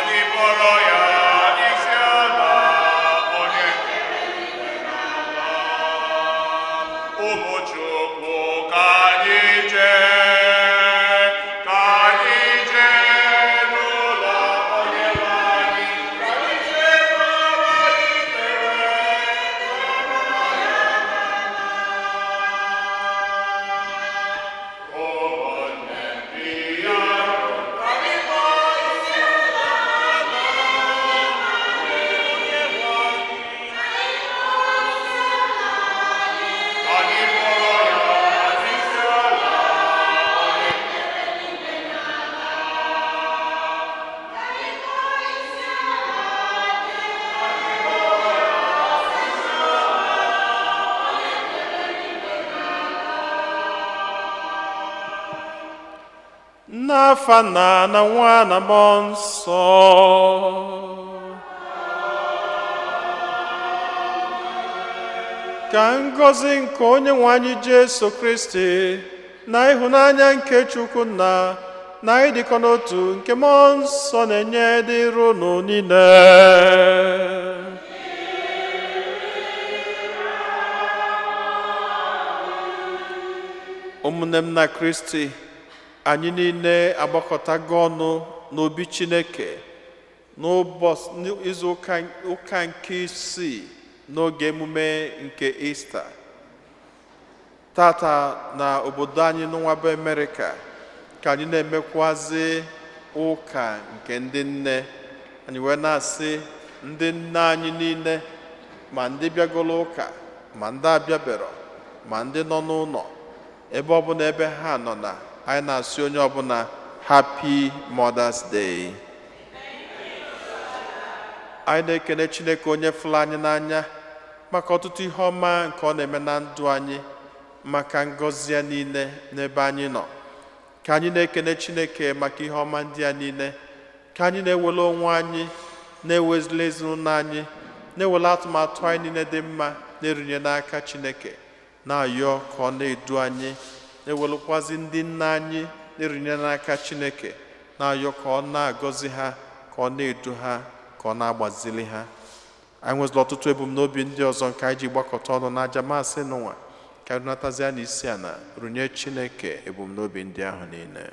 Anyị kpọrọ ya isi ala, onye kere ala. Ụmụ Chukwu, ka anyị jee, ka anyị jee n'ụlọ onye nwe anyị, ka anyị jee kpọrọ ikpere. Ụmụnne ndị ya, ka anyị kpọọ isi ala onye nwe anyị. Anyị kpọrọ ya isi ala, onye N'afa Nna na Nwa na Mmụọ Nsọ. Ka ngọzi nke onye nwe anyị Jesu Kristi na ịhụnanya nke Chukwu Nna na ịdịkọ n'otu nke Mmụọ Nsọ na-enye dịrị unu niile. Ụmụnne m na Kristi, anyị niile agbakọtago ọnụ n'obi Chineke n'ụbọchị n'izu ụka nke isii n'oge emume nke Ista. Tata na obodo anyị n'ụwa bụ Amerịka ka anyị na-emekwazi ụka nke ndị nne. Anyị wee na-asị ndị nne anyị niile, ma ndị bịagolo ụka, ma ndị abịabero, ma ndị nọ n'ụlọ, ebe ọbụla ebe ha nọ, na anyị na-asị onye ọbụla Happy Mother's Day. Anyị na-ekene Chineke onye fụrụ anyị n'anya maka ọtụtụ ihe ọma nke ọ na-eme na ndụ anyị, maka ngọzi ya niile n'ebe anyị nọ. Ka anyị na-ekene Chineke maka ihe ọma ndị a niile, ka anyị na-ewere onwe anyị, na-ewezila ezinụlọ anyị, na-ewere atụmatụ anyị niile dị mma na-erunye n'aka Chineke, na-ayọ ka ọ na-edu anyị, na-ewelụkwazi ndị nna anyị na-erunye n'aka Chineke, na-ayọ ka ọ na-agọzi ha, ka ọ na-edu ha, ka ọ na-agbazili ha. Anyị nwezila ọtụtụ ebumnobi ndị ọzọ nke anyị ji gbakọta ọnụ n'aja Mass n'ụwa. Ka anyị natazie n'isi a na runye Chineke ebumnobi ndị ahụ niile.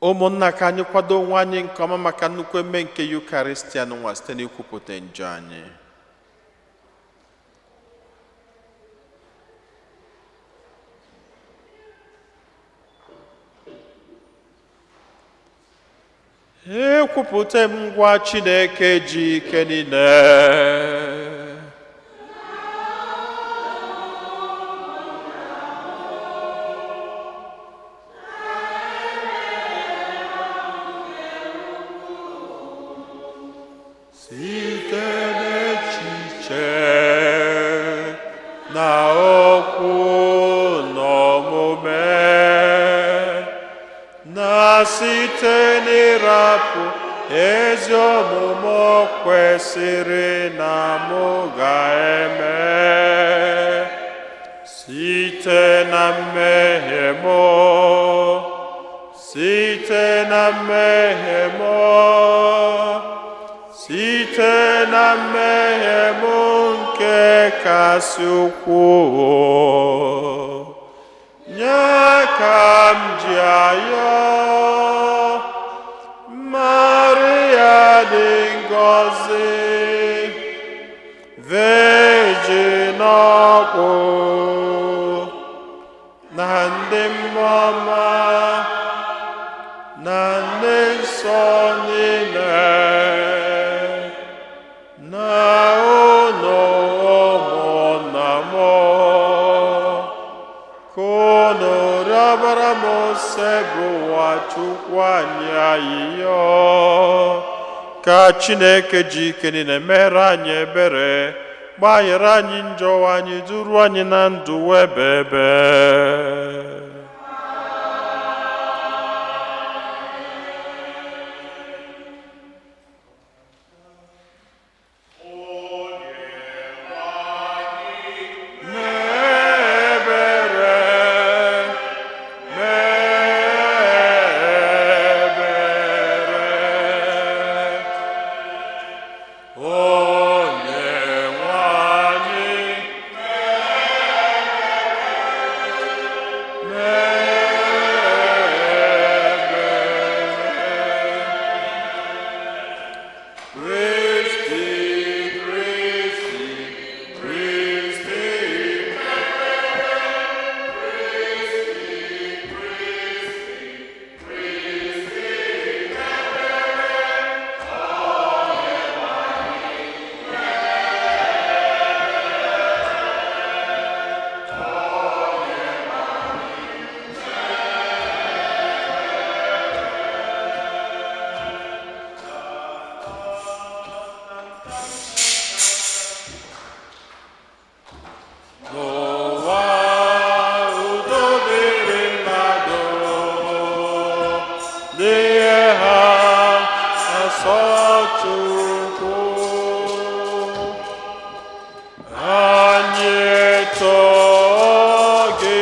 Ụmụnna, ka anyị kwado onwe anyị nke ọma maka nnukwu eme nke Yukaristia n'ụwa site n'ikwupụta njọ anyị. Ekwupụta m ngwa Chineke ji ike niile site n'echiche na okwu na omume na site n'ịrapụ ezi omume o kwesịrị na mụ ga-eme, site na mmehie m, site na mmehie m, site na mmehie m nke kasị ukwuu, nye ka m ji ayọ Maria dị ngọzi, Virgin ọkpụ na ndị mmụọ ọma na ndị nsọ niile, na unu ụmụnna m, ka unu rịọbara m Osebụrụwa Chukwu anyị ayịyọ, ka Chineke ji ike niile mere anyị ebere, gbaghara anyị njọ anyị, duru anyị na ndụ ebe ebe. Christi, Christi, Christi. N'ụwa udo dịrị mmadụ, n'ihe ha asọ Chukwu. Anyị etoo gị.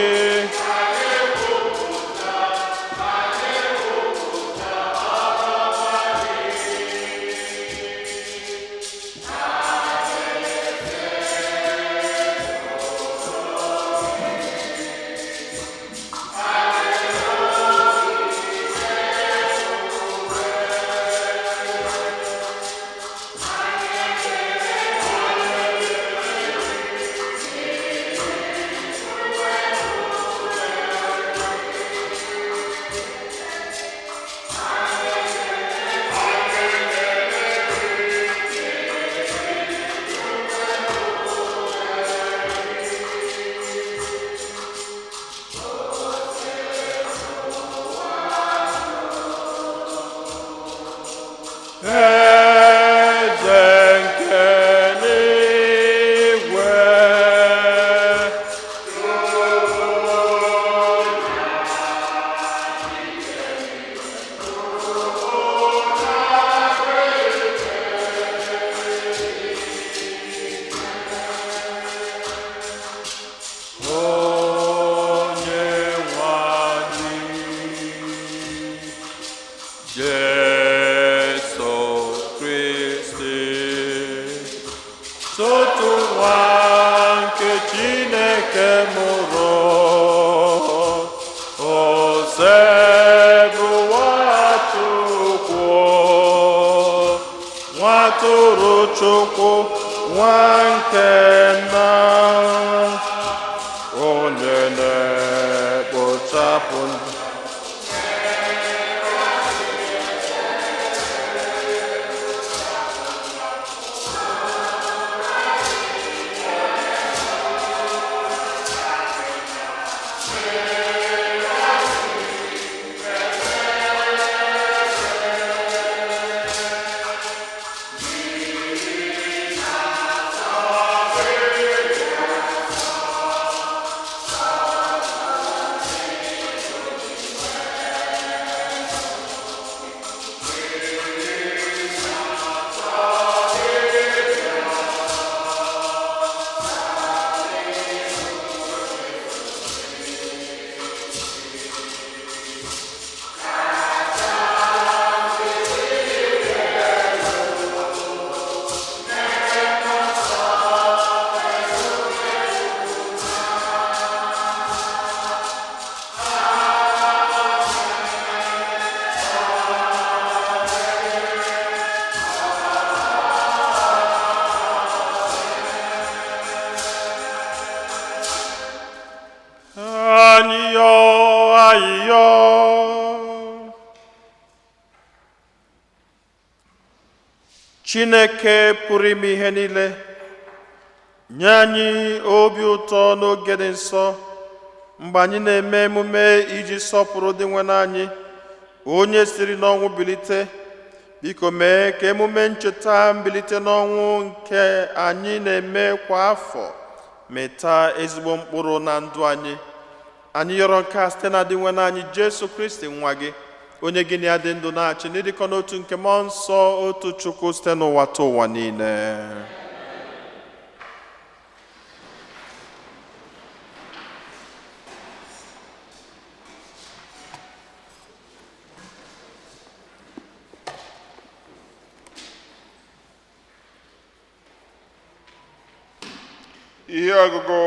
Eze nke n'igwe, onye nwe anyị. Jesu Kristi, sotu nwa nke Chineke mụrụ, Osebụwa Chukwu, nwatụrụ Chukwu, nwa nke nna, onye na-ekpochapụ njọ. Ayịyọ, ayịyọ. Chineke pụrụ ime ihe niile, nye anyị obi ụtọ n'oge dị nsọ mgbe anyị na-eme emume iji sọpụrụ Dinwenụ anyị, onye siri n'ọnwụ bilite. Biko mee ka emume ncheta mbilite n'ọnwụ nke anyị na-eme kwa afọ mịta ezigbo mkpụrụ na ndụ anyị. Anyị yọrọ nke a site na Dinwenụ anyị Jesu Kristi nwa gị, onye gị na ya dị ndụ na-achị n'ịdịkọ n'otu nke mmụọ nsọ, otu Chukwu, site n'ụwa ta ụwa niile. Ihe ọgụgụ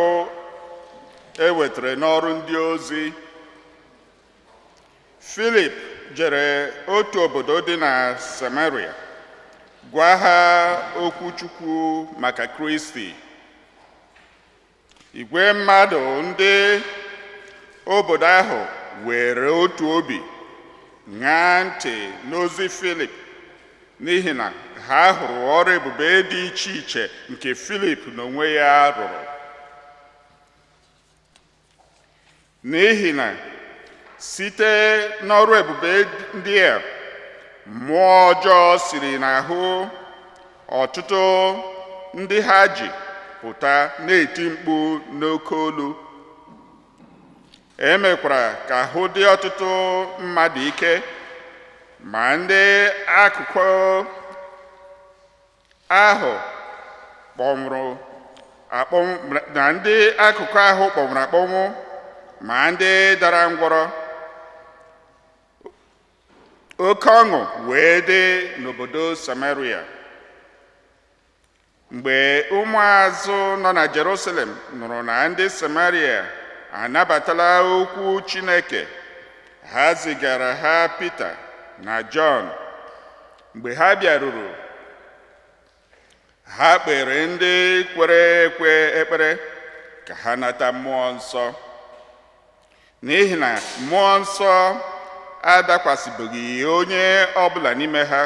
e wetara n'ọrụ ndị ozi. Filip jere otu obodo dị na Samaria gwa ha okwu Chukwu maka Kristi. Igwe mmadụ ndị obodo ahụ were otu obi ṅaa ntị n'ozi Filip, n'ihi na ha hụrụ ọrụ ebube dị iche iche nke Filip n'onwe ya rụrụ. N'ihi na site n'ọrụ ebube ndị a, mmụọ ọjọọ siri n'ahụ ọtụtụ ndị ha ji pụta na-eti mkpu n'oke olu. E mekwara ka ahụ dị ọtụtụ mmadụ ike, ma ndị akụkụ ahụ kpọnwụrụ akpọnwụ na ndị akụkụ ahụ kpọnwụrụ akpọnwụ, ma ndị dara ngwọrọ. Oke ọṅụ wee dị n'obodo Samaria. Mgbe ụmụazụ nọ na Jerusalem nụrụ na ndị Samaria anabatala okwu Chineke, ha zigara ha Pita na Jọn. Mgbe ha bịaruru, ha kpere ndị kwere ekwe ekpere ka ha nata mmụọ nsọ, n'ihi na mmụọ nsọ adakwasịbeghị onye ọbụla n'ime ha.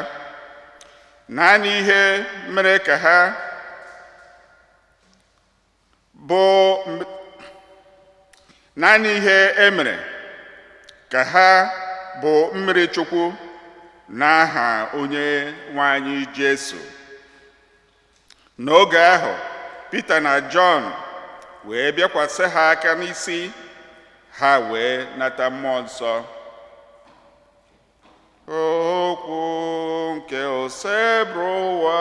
Naanị ihe mere ka ha bụ naanị ihe e mere ka ha bụ mmiri Chukwu n'aha onye nwe anyị Jesu. N'oge ahụ, Pita na Jọn wee bịakwasị ha aka n'isi, ha wee nata mmụọ nsọ. Okwu nke Osebụrụwa.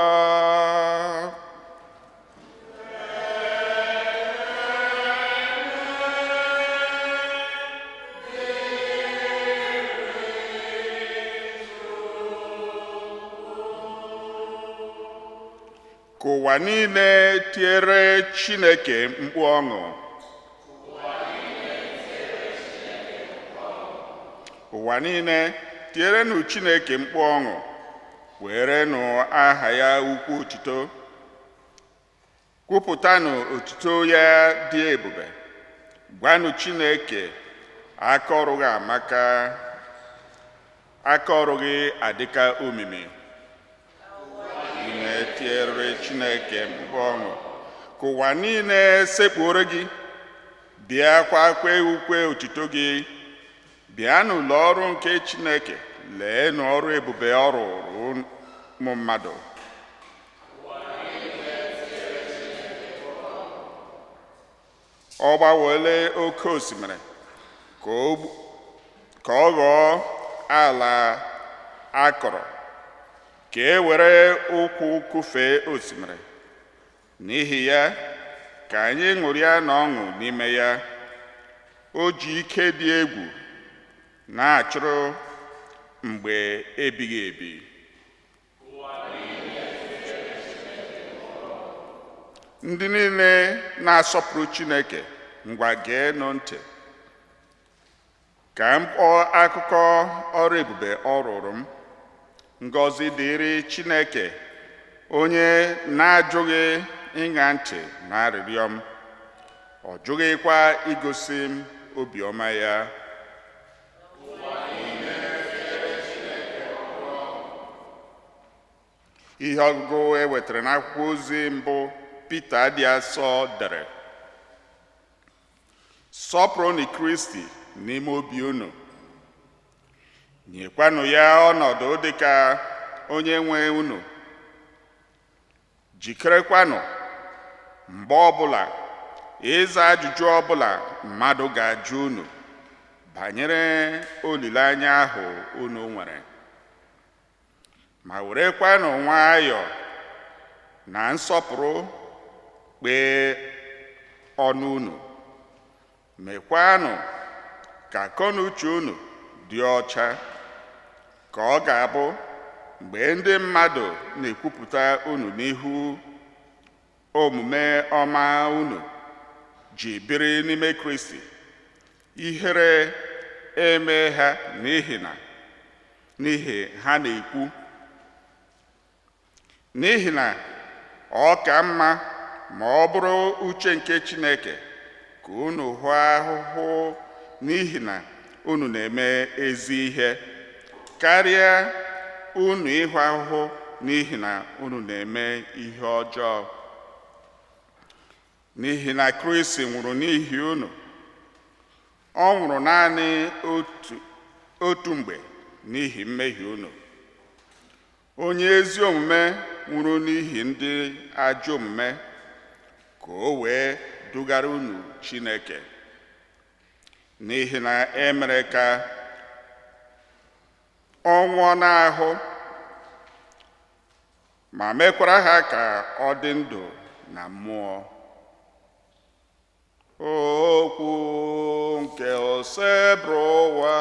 Ka ụwa niile tiere Chineke mkpu ọṅụ. Ụwa niile tierenụ Chineke mkpu ọṅụ, werenụ aha ya ukwu otuto, kwupụtanụ otuto ya dị ebube. Gwanụ Chineke, aka ọrụ gị amaka, aka ọrụ gị adịka omimi. Niile tiere Chineke mkpu ọṅụ. Ka ụwa niile sekpuoro gị, bịakwa kwee ukwe otuto gị. Bịa n'ụlọ ọrụ nke Chineke, leenụ ọrụ ebube ọ rụrụ ụmụ mmadụ. Ọ gbanweela oke osimiri ka ọ ghọọ ala akọrọ, ka e were ụkwụ kụfee osimiri. N'ihi ya, ka anyị ṅụrịa n'ọṅụ n'ime ya. O ji ike dị egwu na-achụrụ mgbe ebighị ebi. Ndị niile na-asọpụrụ Chineke, ngwa geenụ ntị ka m kpọọ akụkọ ọrụ ebube ọ rụrụ m. Ngọzi dịrị Chineke, onye na-ajụghị ịṅa ntị na arịrịọ m, ọ jụghịkwa igosi m obiọma ya. Ihe ọgụgụ e wetara n'akwụkwọ ozi mbụ Pita dị asọ dere. Sọpụrụnụ Kristi n'ime obi unu, nyekwanụ ya ọnọdụ dịka onye nwe unu. Jikerekwanụ mgbe ọbụla ịza ajụjụ ọbụla mmadụ ga-ajụ unu banyere olileanya ahụ unu nwere, ma werekwanụ nwayọọ na nsọpụrụ kpee ọnụ unu. Mekwanụ ka akọnuche unu dị ọcha, ka ọ ga-abụ mgbe ndị mmadụ na-ekwupụta unu n'ihu omume ọma unu ji biri n'ime Kristi, ihere emee ha n'ihi ha na-ekwu, n'ihi na ọ ka mma ma ọ bụrụ uche nke Chineke ka unu hụ ahụhụ n'ihi na unu na-eme ezi ihe, karịa unu ịhụ ahụhụ n'ihi na unu na-eme ihe ọjọọ. N'ihi na Kristi nwụrụ n'ihi unu, ọ nwụrụ naanị otu mgbe n'ihi mmehie unu. Onye ezi omume nwụrụ n'ihi ndị ajọ omume, ka o wee dugara unu Chineke. N'ihi na e mere ka ọ nwụọ n'ahụ, ma mekwara ha ka ọ dị ndụ na mmụọ. Okwu nke Osebụrụwa.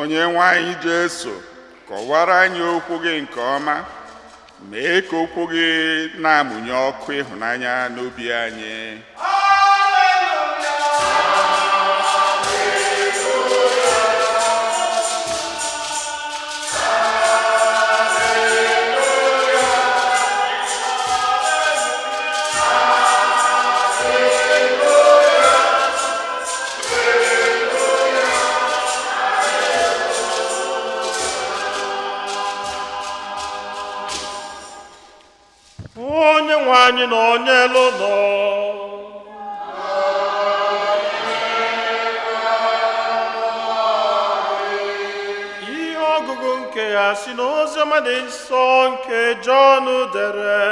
Onye nwe anyị Jesu, kọwara anyị okwu gị nke ọma, mee ka okwu gị na-amụnye ọkụ ịhụnanya n'obi anyị. Onye nwe anyị na onye elu nọ. Ihe ọgụgụ nke ya si n'oziọma dị nsọ nke Jọn dere.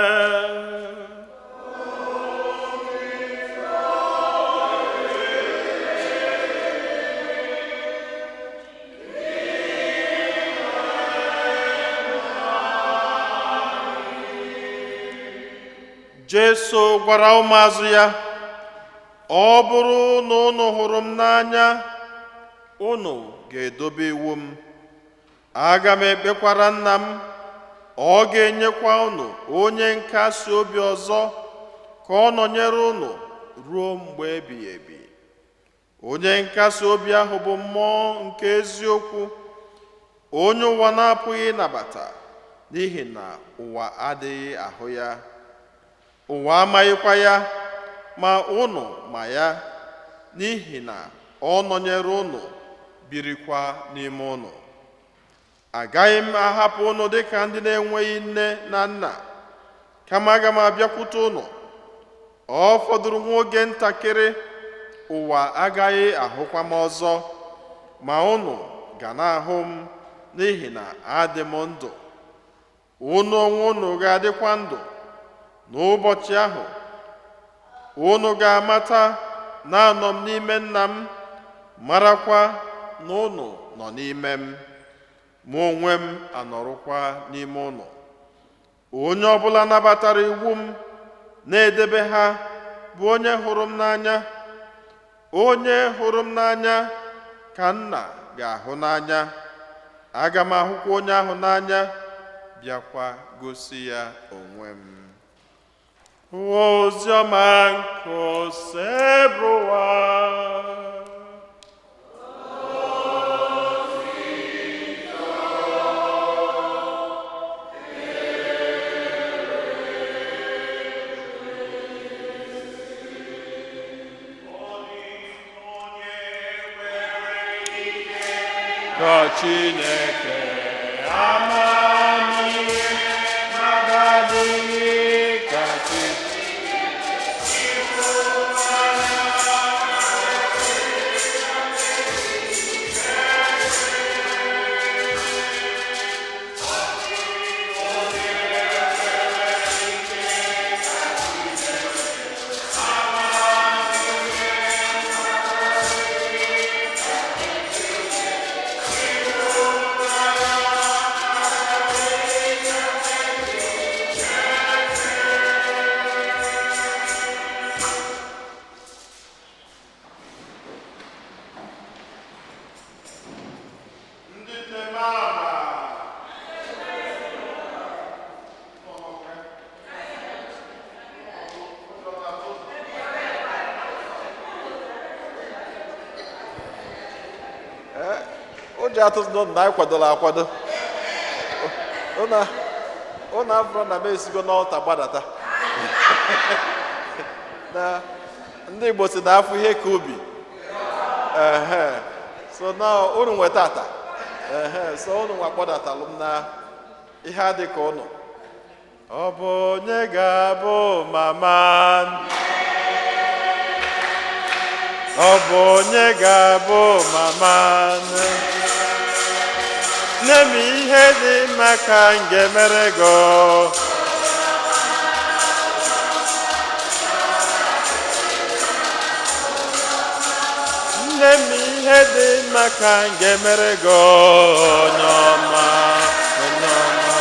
Jesu gwara ụmụazụ ya, ọ bụrụ na unu hụrụ m n'anya, unu ga-edobe iwu m. Aga m ekpekwara nna m, ọ ga-enyekwa unu onye nkasi obi ọzọ ka ọ nọnyere unu ruo mgbe ebighị ebi. Onye nkasi obi ahụ bụ mmụọ nke eziokwu, onye ụwa na-apụghị ịnabata n'ihi na ụwa adịghị ahụ ya. Ụwa amaghịkwa ya, ma unu ma ya, n'ihi na ọ nọnyere unu, birikwa n'ime unu. Agaghị m ahapụ unu dịka ndị na-enweghị nne na nna, kama aga m abịakwute unu. Ọ fọdụrụ nwa oge ntakịrị, ụwa agaghị ahụkwa m ọzọ, ma unu ga na-ahụ m n'ihi na adị m ndụ. Unu onwe unu ga-adịkwa ndụ. N'ụbọchị ahụ, unu ga-amata na anọ m n'ime nna m, marakwa na unu nọ n'ime m, mụ onwe m anọrọkwa n'ime unu. Onye ọbụla nabatara iwu m na-edebe ha bụ onye hụrụ m n'anya. Onye hụrụ m n'anya ka nna ga-ahụ n'anya. Aga m ahụkwa onye ahụ n'anya, bịakwa gosi ya onwe m. Oziọma nke Osebụrụwa. Ka Chineke amamihe mmadụ adịghị ka Chineke. Ndị nne m ama. Ụjọ atụzụ na anyị kwadola akwado. Ụnụ afụrụ na m esigo n'ọlta gbadata. Na ndị Igbo si na afọ ihe ka ubi. Ehe. So now unu nweta ata. Ehe. So unu nwa kpọdatalụ m na ihe adị ka ụnụ. Ọ bụ onye ga-abụ mama? Ọ bụ onye ga-abụ mama? Nne m, ihe dị mma ka m ga-emere gị. Nne m, ihe dị mma ka m ga-emere gị. Onye ọma, onye ọma.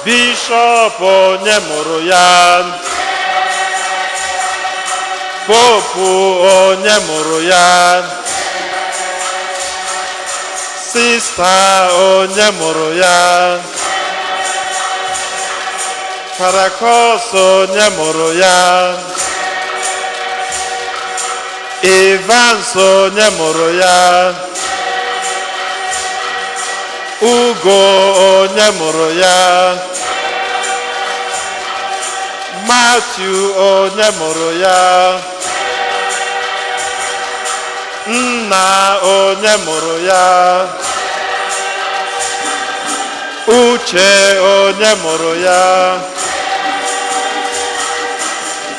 Bishọp onye mụrụ ya? Popu onye mụrụ ya? Sista onye mụrụ ya? Parakọs onye mụrụ ya? Evans onye mụrụ ya? Ugo onye mụrụ ya? Matthew onye mụrụ ya? Nna onye mụrụ ya? Uche onye mụrụ ya?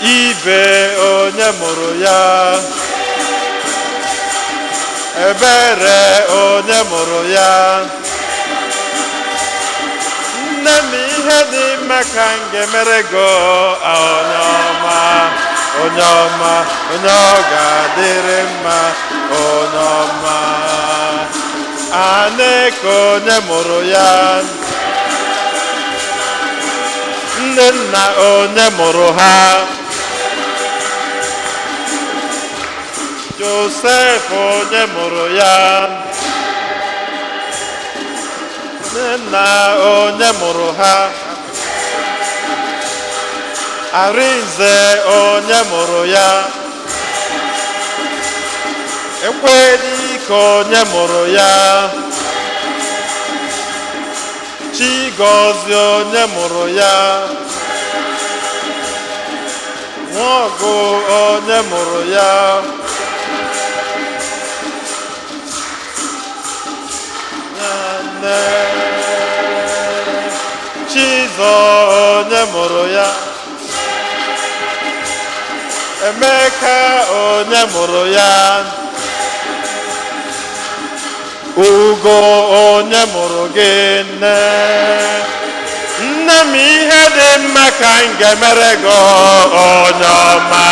Ibe onye mụrụ ya? Ebere onye mụrụ ya? Nne m, ihe dị mma ka m ga-emere gị. Onye ọma, onye ọma, onye ọ ga-adịrị mma, onye ọma. Aneke onye mụrụ ya? Nne nna onye mụrụ ha? Josef onye mụrụ ya? Nne nna onye mụrụ ha? Arinze onye mụrụ ya? Ekwedike onye mụrụ ya? Chigozie onye mụrụ ya? Nwaọgụ onye mụrụ ya? Nne Chizọ onye mụrụ ya? Emeka onye mụrụ ya? Ugo onye mụrụ gị? Nne nne m, ihe dị mma ka m ga-emere gị. Onye ọma,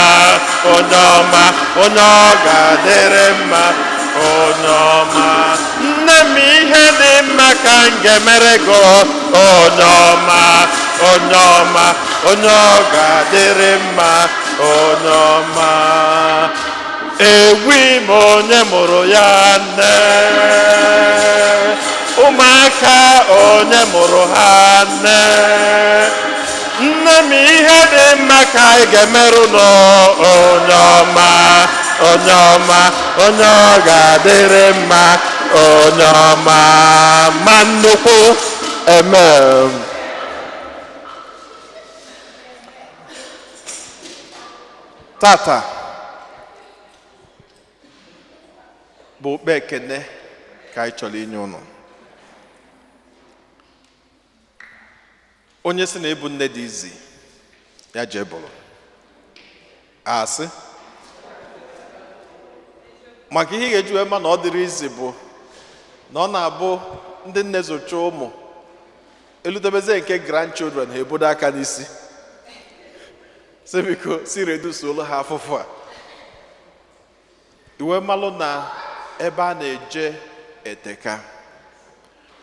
onye ọma, onye ọ ga-adịrị mma, onye ọma. Nne m, ihe dị mma ka m ga-emere gị. Onye ọma, onye ọma, onye ọ ga-adịrị mma, onye ọma. Ewi m onye mụrụ ya? Nne ụmụaka onye mụrụ ha? Nne nne m, ihe dị mma ka anyị ga-emerụ nụ. Onye ọma, onye ọma, onye ọ ga-adịrị mma, onye ọma. Ma nnukwu amen. Tata Bụ ụkpa ekene ka anyị chọrọ inye ụnụ. Onye sị na ịbụ nne dị izi, ya jee bụrụ asị, maka ihe ị ga-eji wee ma na ọ dịrị izi bụ na ọ na-abụ ndị nne zụcha ụmụ, elutebezie nke grandchildren, ha ebodo aka n'isi si biko si reduce ha afụfụ a. Iwe malụ na ebe a na-eje eteka.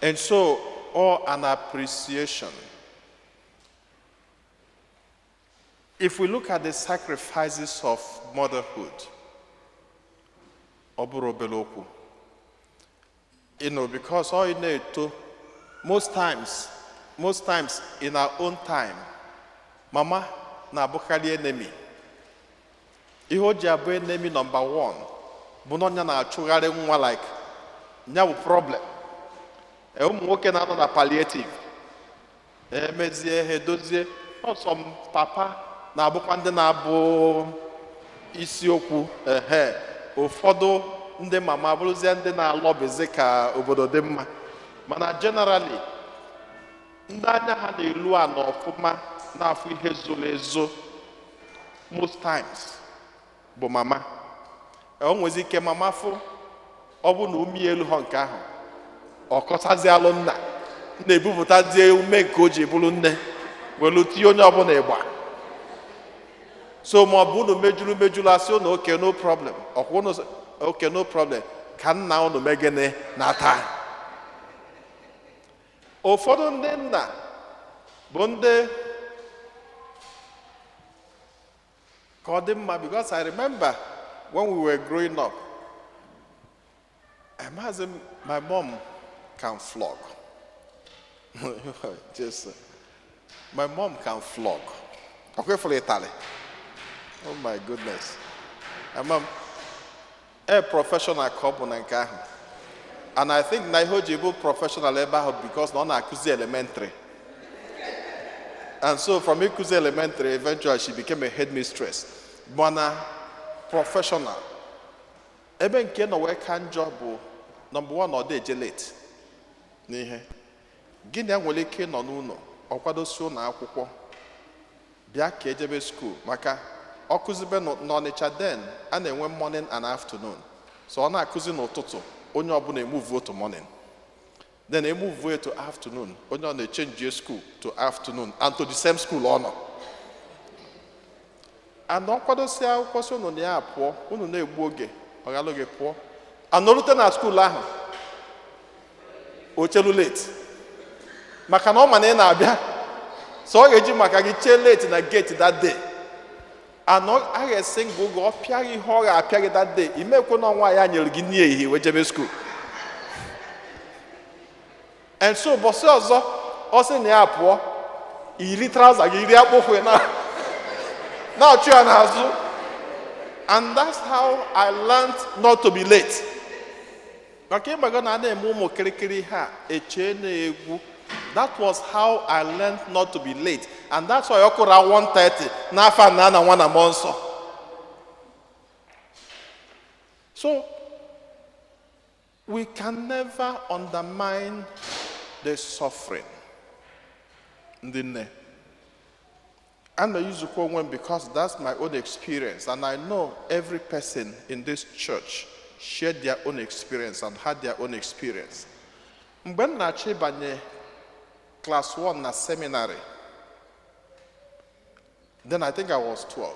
And so all an appreciation. If we look at the sacrifices of motherhood, ọ bụrụ obere okwu, because all ị na-eto, most times in our own time, mama na-abụkarị enemy. Ihe o ji abụ enemy number one bụ na ọnya na-achụgharị nwa, like nya bụ problem. Ụmụ nwoke na-anọ na palliative, emezie ha edozie ọsọ. Papa na-abụkwa ndị na-abụ isiokwu. Ehe, ụfọdụ ndị mama bụrụzie ndị na-alọbizi ka obodo dị mma, mana generally ndị anya ha na-elu ana ọfụma, na-afụ ihe zoro ezo most times bụ mama. O nwezi ike mama fụ, ọ bụ na umi elu ha nke ahụ, ọ kọsazialụ nna, na-ebupụtazie ume nke o ji bụrụ nne, welu tinye onye ọbụla ịgba. So ma ọ bụ unu mejuru mejuru, asị unu, "Okay, no problem." Ọkwa unu sị, "Okay, no problem," ka nna unu megịnị na taa. Ụfọdụ ndị nna bụ ndị ka ọ dị mma, because I remember when we were growing up, amaghịzị m, my mom can flog. Just my mom can flog. Ọkwa ịfụrụ ịtalị? Oh my goodness, ama m a professional ka ọ bụ na nke ahụ. And I think na ihe o ji bụ professional ebe ahụ, because na ọ na-akụzi elementary, and so from ịkụzi elementary, eventually she became a headmistress. Mana professional ebe nke nọ wee ka njọ bụ, number one, ọ dị eje late n'ihe. Gịnị ya nwere ike ịnọ n'ụlọ, ọ kwadosi ụlọ akwụkwọ, bịa ka ejebe school, maka ọ kụzibe n'Ọnịcha then, a na-enwe morning and afternoon. So ọ na-akụzi n'ụtụtụ, onye ọbụla emove to morning, then emove to afternoon, onye ọ na-echange school to afternoon and to the same school ọ nọ. And ọ kwadosi akwụkwọ, si unu na ya pụọ, unu na-egbu oge, ọ ghalụ gị pụọ. Anọrute na school ahụ, o chelu late, maka na ọ ma na ị na-abịa, so ọ ga-eji maka gị chee late na gate that day. Anọ a ga-esi ngụ oge ọ pịa gị ihe ọ ga-apịa gị that day, imekwe na ọnwa ya nyere gị nri ehihie wee jebe school. And so ụbọchị ọzọ ọ sị na ya pụọ, iri trouser gị, iri akpụkwụ na na-achụ ya n'azụ. And that's how I learned not to be late, maka ịgbago na a na-eme ụmụ kirikiri ha echee na-egwu. That was how I learned not to be late, and that's why ọ kụrụ 1:30 n'afọ na na nwa na mmụọ nsọ. So we can never undermine the suffering ndị nne. I'm not using onwe m because that's my own experience, and I know every person in this church shared their own experience and had their own experience. Mgbe m na-achọ ịbanye class 1 na seminary, then I think I was 12.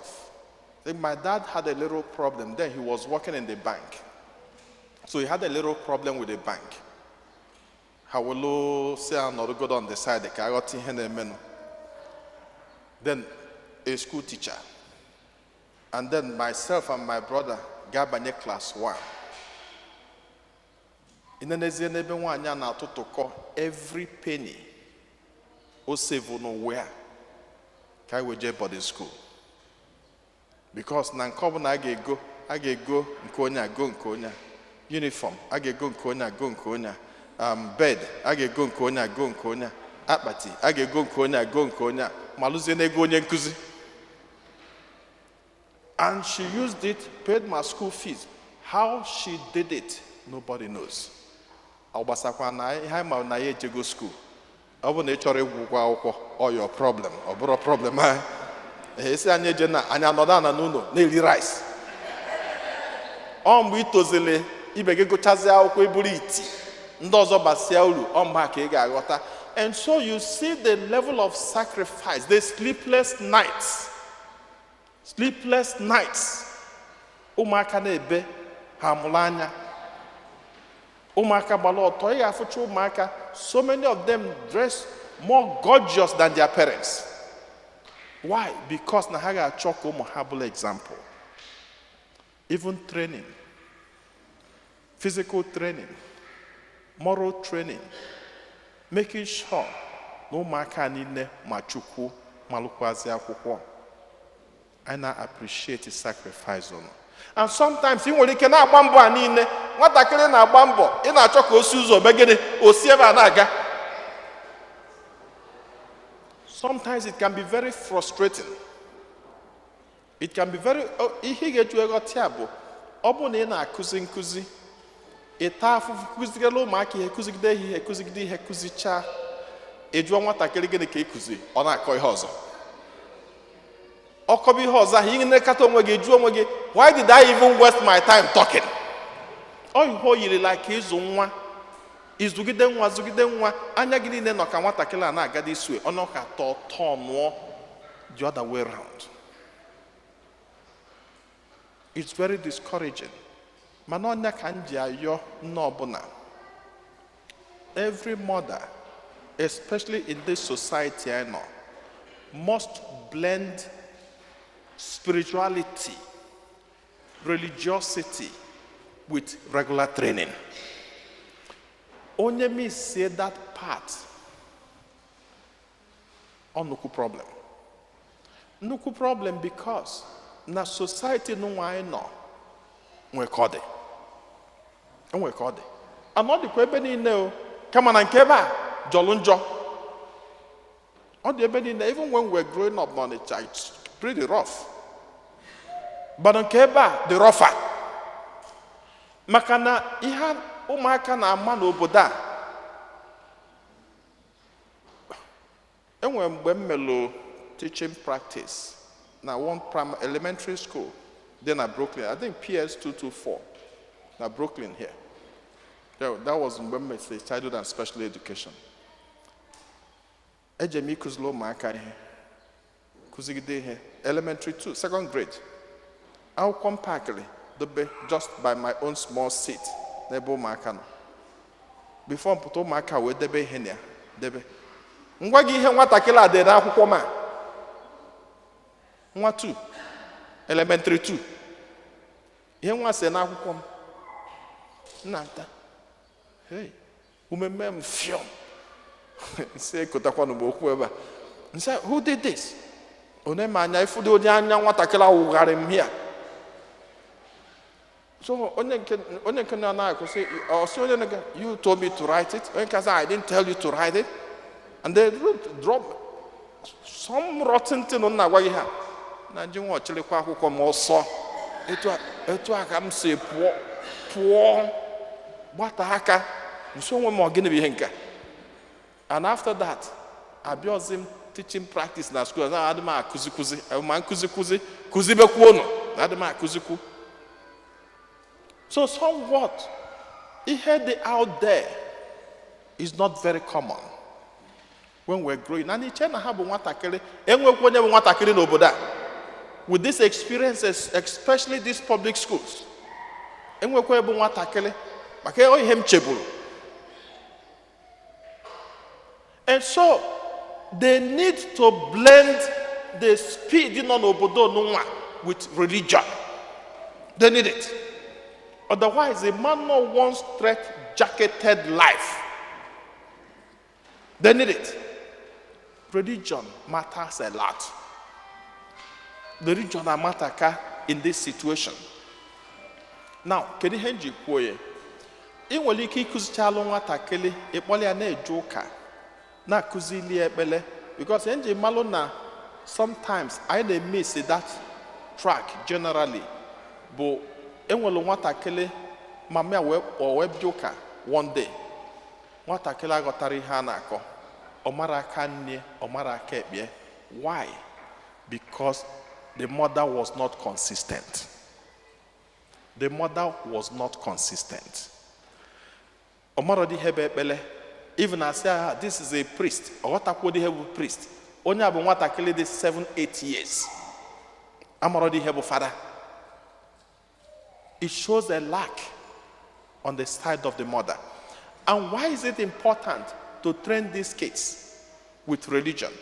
I think my dad had a little problem. Then he was working in the bank. So he had a little problem with the bank. Ha welu si anọrọgodo on the side ka aghọta ihe na-emenụ. Then a school teacher. And then myself and my brother ga-abanye class 1. Inenezie n'ebe nwaanyị a na-atụtụkọ every penny o save n'ụwa a ka anyị wee jee boarding school, because na nke ọbụla a ga-ego, a ga-ego nke onye a, go nke onye a, uniform a ga-ego nke onye a, go nke onye a, bed a ga-ego nke onye a, go nke onye a, akpati a ga-ego nke onye a, go nke onye a, ma lụzie n'ego onye nkụzi. And she used it, paid my school fees. How she did it, Nobody knows. Ọ gbasakwa na ihe anyị ma na ya ejego school. Ọ bụ na ị chọrọ ịgwụ ụgwọ akwụkwọ, ọ your problem, ọ bụrụ problem anyị. Esi anyị eje na anyị anọdụ ana n'ụlọ na-eri rice. Ọ mgbe ị tozili, ibe gị gụchazie akwụkwọ, ịbụrụ iti, ndị ọzọ basịa uru, ọ mgbe a ka ị ga-aghọta. And so you see the level of sacrifice, the sleepless nights, sleepless nights. Ụmụaka na-ebe, ha mụrụ anya. Ụmụaka gbara ọtọ, ị ga-afụcha ụmụaka, so many of them dress more gorgeous than their parents. Why? Because na ha ga-achọ ka ụmụ ha bụrụ example. Even training, physical training, moral training, making sure na ụmụaka niile ma Chukwu, malụkwazi akwụkwọ. Anyị na-appreciate sacrifice ụnụ. And sometimes ị nwere ike na-agba mbọ a niile, nwatakịrị na-agba mbọ, ị na-achọ ka o si ụzọ megide, o si ebe a na-aga. Sometimes it can be very frustrating. It can be very oh, ihe ị ga-eji ghọta ya bụ, ọ bụrụ na ị na-akụzi nkụzi, ị taa afụfụ kụzigara ụmụaka ihe, kụzigide ihe, kụzigide ihe, kụzichaa, ị jụọ nwatakịrị, "Gịnị ka ị kụzi?" Ọ na-akọ ihe ọzọ, ọkọba ihe ọzọ ahụ. Ị na-ekata onwe gị, jụọ onwe gị, "Why did I even waste my time talking?" Ọ ihe o yiri like ịzụ nwa, ịzụgide nwa, zụgide nwa, anya gị niile nọ ka nwatakịrị a na-aga this way, ọnụ ka tọọ tọnụọ the other way round. It's very discouraging. Mana ọnya ka m ji ayọ nne ọbụla, every mother, especially in this society I know, must blend spirituality, religiosity with regular training. Onye missie that part, ọ nnukwu problem, nnukwu problem, because na society nụnwa anyị nọ nwe ka ọ dị, enwe ka ọ dị, ana ọ dịkwa ebe niile o, kama na nke ebe a jọlụ njọ. Ọ dị ebe niile. Even when we're growing up n'Ọnịcha, it's pretty rough, but nke ebe a dị rougher, maka na ihe ụmụaka na-ama n'obodo a. Enwere mgbe m melụ teaching practice na one primary elementary school dị na Brooklyn, I think PS 224 na Brooklyn here. Yeah, that was mgbe m mesịrị childhood and special education. Eje m ịkụziri ụmụaka ihe, kụzigide ihe, elementary 2, second grade. Akwụkwọ m pakịrị dobe just by my own small seat n'ebe ụmụaka nọ. Before m pụta, ụmụaka wee debe ihe na ya debe. Ngwa gị, ihe nwatakịrị a dere akwụkwọ ma nwa 2, elementary 2, ihe nwa si n'akwụkwọ m nna nta, hey, umeme m fiọm nsị ekotakwanụ m okwu ebe a. Nsị, "Who did this?" Onye ma anya ịfụdị onye anya nwatakịrị awụgharị m here. So onye nke na na-akụsị, ọsị onye nke, "You told me to write it." Onye nke sị, "I didn't tell you to write it." And they wrote, drop some rotten thing. M na-agwa gị, ha na nji nwa ọchịrịkwa akwụkwọ m ọsọ. Etu a ka m si pụọ, pụọ gbata aka nso onwe m. Ọ gịnị bụ ihe nke a? And after that, abịaghịzi m teaching practice na school. Na adị m akụzikwuzi ma nkụzikwuzi, kụzibekwu unu na adị m akụzikwu. So somewhat ihe dị out there is not very common when we're growing. And iche na ha bụ nwatakịrị, enwekwa onye bụ nwatakịrị n'obodo a with these experiences, especially these public schools, enwekwa ebe nwatakịrị maka ihe m cheburu. And so they need to blend the speed nọ n'obodo nwa with religion. They need it. Otherwise, a man no one straight jacketed life. They need it. Religion matters a lot. Religion amataka in this situation. Now, kedu ihe m ji kwuo ya? Ị nwere ike ịkụzichalụ nwatakịrị, ịkpọrọ ya na-eje ụka, na-akụzili ya ekpele, because ihe m ji malụ na sometimes anyị na-emiss that track generally bụ enwere nwatakịrị Mama ya wee o wee bịa ụka one day. Nwatakịrị aghọtara ihe a na-akọ, ọ mara aka nne, ọ mara aka ekpe. Why? Because the mother was not consistent. The mother was not consistent. Ọ marọdị ihe bụ ekpele. Even asị ha, "This is a priest," ọ ghọtakwuo ihe bụ priest. Onye a bụ nwatakịrị dị 7 8 years, amarọdị ihe bụ fada. It shows a lack on the side of the mother. And why is it important to train these kids with religion?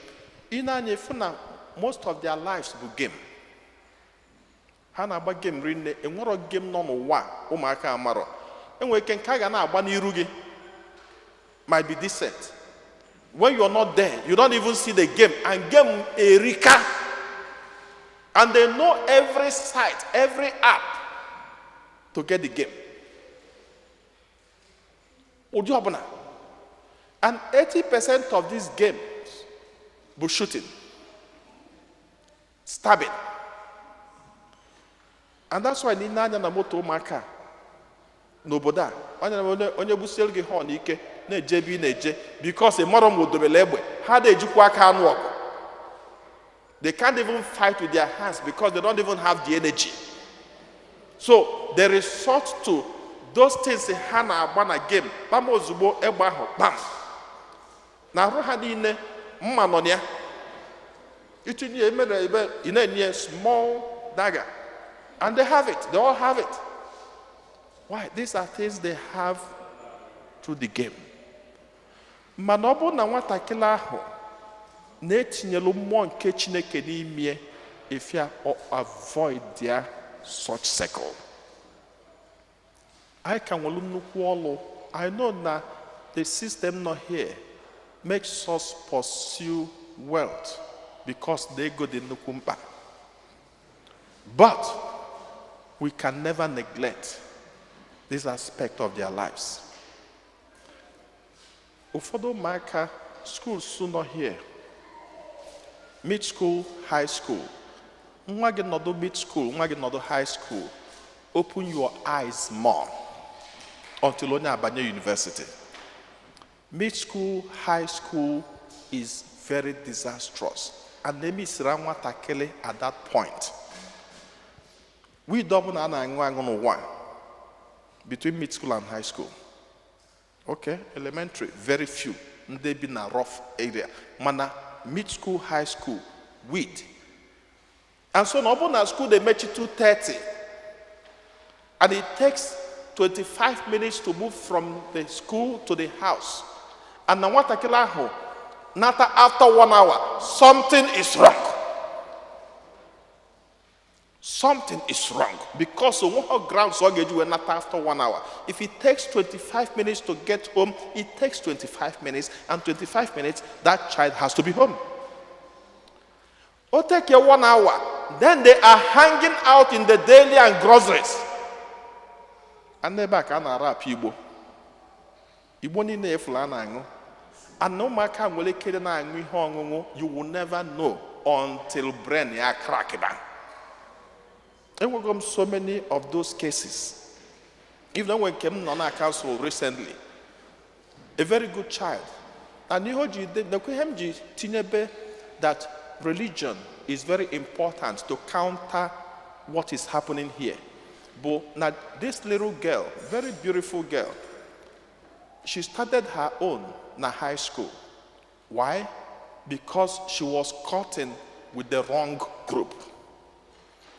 Ị na-anya efu na most of their lives bụ game. Ha na-agba game rinne. Enwerọ game nọ n'ụwa a ụmụaka amarọ. Enwere ike nke a ga na-agba n'iru gị might be decent. When you're not there, you don't even see the game, and game erika. And they know every site, every app to get the game, ụdị ọbụla. And 80% of these games bụ shooting, stabbing. And that's why n'ile anya na moto ụmụaka n'obodo a, onye onye onye gbusielu gị horn ike na-eje ebe ị na-eje, because ị marọ ma o dobere egbe. Ha na-ejikwa aka anụ ọgụ. They can't even fight with their hands because they don't even have the energy. So they resort to those things ha na-agba na game. Kpam, ozugbo egbe ahụ kpam na arụ ha niile, mma nọ na ya. Itinye emere ebe ị na-enye small dagger, and they have it. They all have it. Why? These are things they have through the game. Mana ọ bụrụ na nwatakịrị ahụ na-etinyelu mmụọ nke Chineke n'ime ifia, ọ avoid their such circle. Anyị ka nwere nnukwu ọlụ. I know na the system nọ here makes us pursue wealth because the ego dị nnukwu mkpa, but we can never neglect this aspect of their lives. Ụfọdụ ụmụaka schools nọ here, mid school, high school, nwa gị nọdụ mid school, nwa gị nọdụ high school, open your eyes more until onye abanye university. Mid school, high school is very disastrous, and emisiri nwatakịrị at that point, weed ọbụla a na-aṅụ aṅụ n'ụwa between mid school and high school. Okay, elementary, very few ndị bi na rough area, mana mid school, high school, weed. And so na ọ bụrụ na school na-emechi 2:30 and it takes 25 minutes to move from the school to the house, and na nwatakịrị ahụ nata after one hour, something is wrong. Something is wrong, because onweghị grounds ọ ga-eji wee nata after one hour. If it takes 25 minutes to get home, it takes 25 minutes, and 25 minutes that child has to be home. O take you one hour, then they are hanging out in the deli and groceries. And ebe a ka a na-arapụ igbo, igbo niile efula a na-aṅụ. And ụmụaka nwere ike ịdị na-aṅụ ihe ọṅụṅụ, you will never know until brain ya crack down. Enwego m so many of those cases. Even when nke m nọ na council recently, a very good child, and ihe o ji de nekwa ihe m ji tinyebe that religion is very important to counter what is happening here bụ na this little girl, very beautiful girl, she started her own na high school. Why? Because she was caught in with the wrong group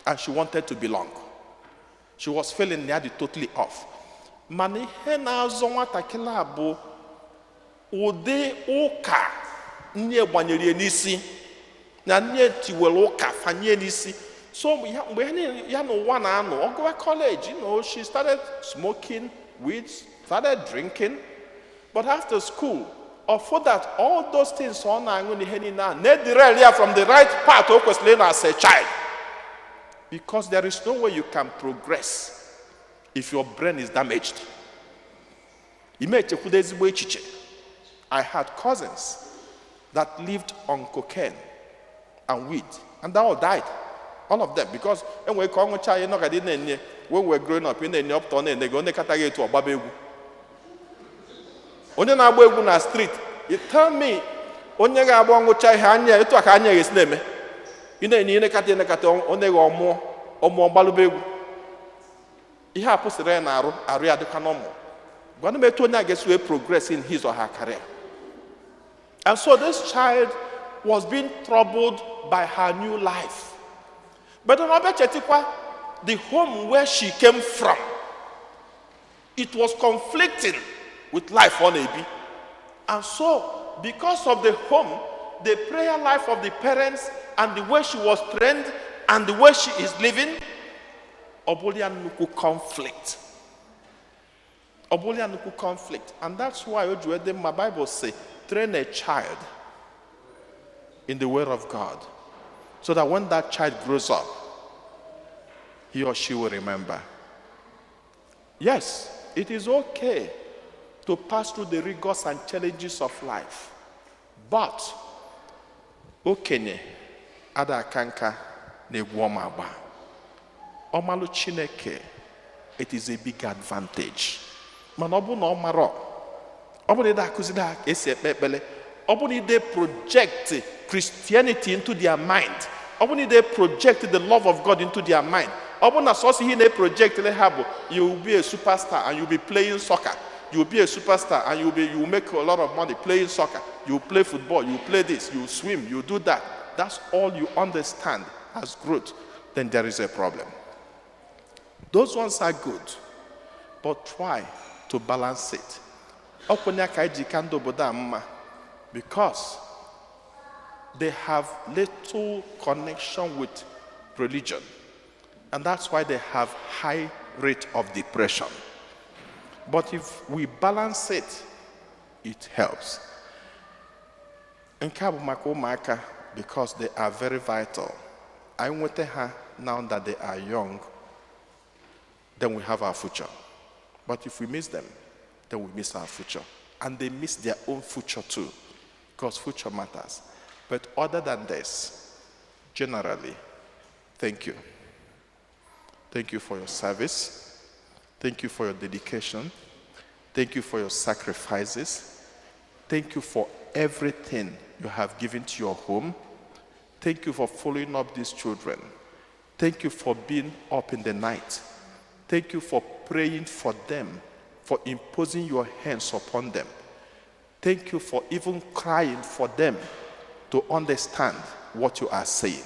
and she wanted to belong. She was feeling nearly totally off. Mana ihe na-azọ nwatakịrị a bụ ụdị ụka nne gbanyere ya n'isi, na nne tiwere ụka fanye n'isi. So mgbe ya niile- ya n'ụwa na-anọ, ọ gụwa college, she started smoking weed, started drinking. But after school, for that all those things ọ na-aṅụ na ihe niile a na-ederail ya from the right path o kwesịrị ịnọ as a child, because there is no way you can progress if your brain is damaged. Ime echekwudo ezigbo echiche. I had cousins that lived on cocaine and weed, and they all died. All of them, because enwere ka ọ ṅụcha ya, nọgadi na-enye. When we're growing up, ị na-enye ọpụta, ọ na-ene gị, ọ na-ekata gị etu ọgbaba egwu. Onye na-agba egwu na street, you tell me, onye ga-agba ọṅụcha ihe anya ya, etu a ka anya ya ga-esi na-eme. Ị na-enye, ị nekata, enekata, ọ na-eghe, ọmụọ ọmụọ gbalụba egwu. Ihe a pụsịrị ya na arụ arụ ya dịkwa n'ọmụ. Gwanụ m etu onye a ga-esi wee progress in his or her career. And so this child was being troubled by her new life, but then ọbịa chetikwa the home where she came from. It was conflicting with life ọ na-ebi. And so because of the home, the prayer life of the parents and the way she was trained and the way she is living, ọ bụrụ ya nnukwu conflict, ọ bụrụ ya nnukwu conflict. And that's why o ji wee dị mma, Bible say, "Train a child in the way of God so that when that child grows up, he or she will remember." Yes, it is okay to pass through the rigors and challenges of life, but okenye ada aka nka na-egwu ọma agba. Ọmalụ Chineke, it is a big advantage. Mana ọ bụrụ na ọ marọ, ọ bụrụ na ị akụziri ha ka esi ekpe ekpere, ọ bụrụ na ide project Christianity into their mind, ọ bụrụ na ide project the love of God into their mind, ọ bụrụ na sọsọ ihe na-project ha bụ you will be a superstar and you will be playing soccer, you will be a superstar and you will make a lot of money playing soccer, you will play football, you will play this, you will swim, you will do that, that's all you understand as growth, then there is a problem. Those ones are good, but try to balance it. Ọkwenye ka anyị ji ka ndị obodo a mma, because they have little connection with religion, and that's why they have high rate of depression. But if we balance it, it helps. Nke a bụ maka ụmụaka, because they are very vital. Anyị nweta ha now that they are young, then we have our future. But if we miss them, then we miss our future. And they miss their own future too, because future matters. But other than this, generally, thank you. Thank you for your service. Thank you for your dedication. Thank you for your sacrifices. Thank you for everything you have given to your home. Thank you for following up these children. Thank you for being up in the night. Thank you for praying for them, for imposing your hands upon them. Thank you for even crying for them to understand what you are saying.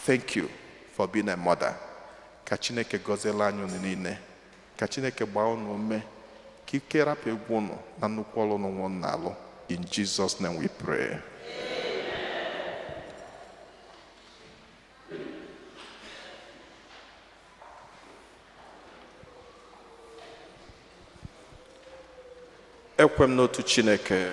Thank you for being a mother. Ka Chineke gọziela anyị unu niile. Ka Chineke gbaa unu ume. Ka ike rapụ egwu unu na nnukwu ọrụ unu nwụ na-alụ. In Jesus' name we pray. Ekwe m n'otu Chineke,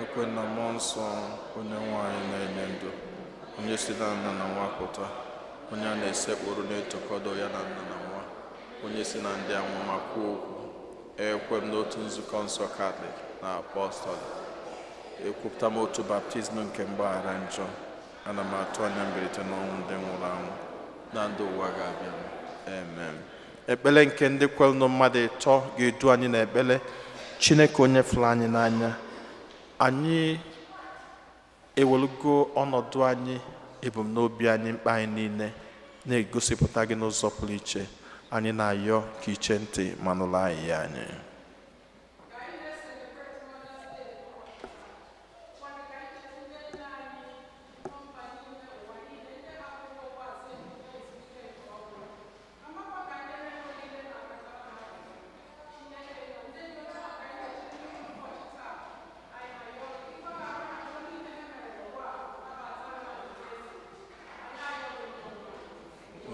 Ekwe na Mmụọ Nsọ, onye nwanyị na-enye ndụ, onye si na Nna na Nwa pụta, onye a na-esekpụrụ na-etokọdo ya na Nna na Nwa, onye si na ndị amụma kwuo okwu. Ekwe m n'otu Nzukọ Nsọ Katọlik na Apọstọl. Ekwupụta m otu baptizim nke mgbaghara njọ. Ana m atụ anya mbilite n'ọnwụ ndị nwụrụ anwụ na ndụ ụwa ga-abịa. Amen. Ekpere nke ndị kwelụnụ, mmadụ ịtọ ga-edu anyị n'ekpere. Chineke onye fụrụ anyị n'anya, anyị Ewelugo ọnọdụ anyị, ebumnobi anyị, mkpa anyị niile na-egosipụta gị n'ụzọ pụrụ iche. Anyị na-ayọ ka iche ntị ma nụrụ anyị ya anyị.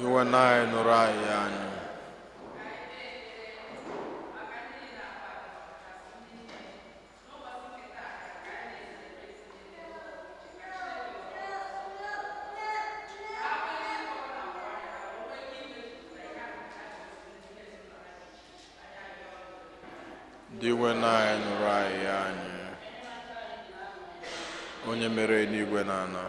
Iwe na anyị nụrụ anyị anyị. Dị iwe na anyị nụrụ anyị anyị. Onye mere eluigwe na ala.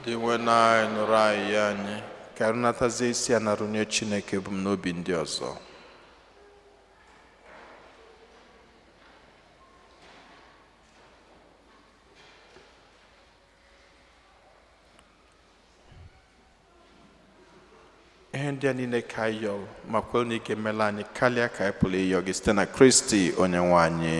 Dị nwe na anyị nụrụ anyị ya anyị ka anyị natazie isi a narụnye Chineke ebumnobi ndị ọzọ. Ihe ndị a niile ka anyị yọrọ ma kwere na ị ga-emela anyị karịa ka anyị pụrụ ịyọ gị site na Kristi onye nwe anyị.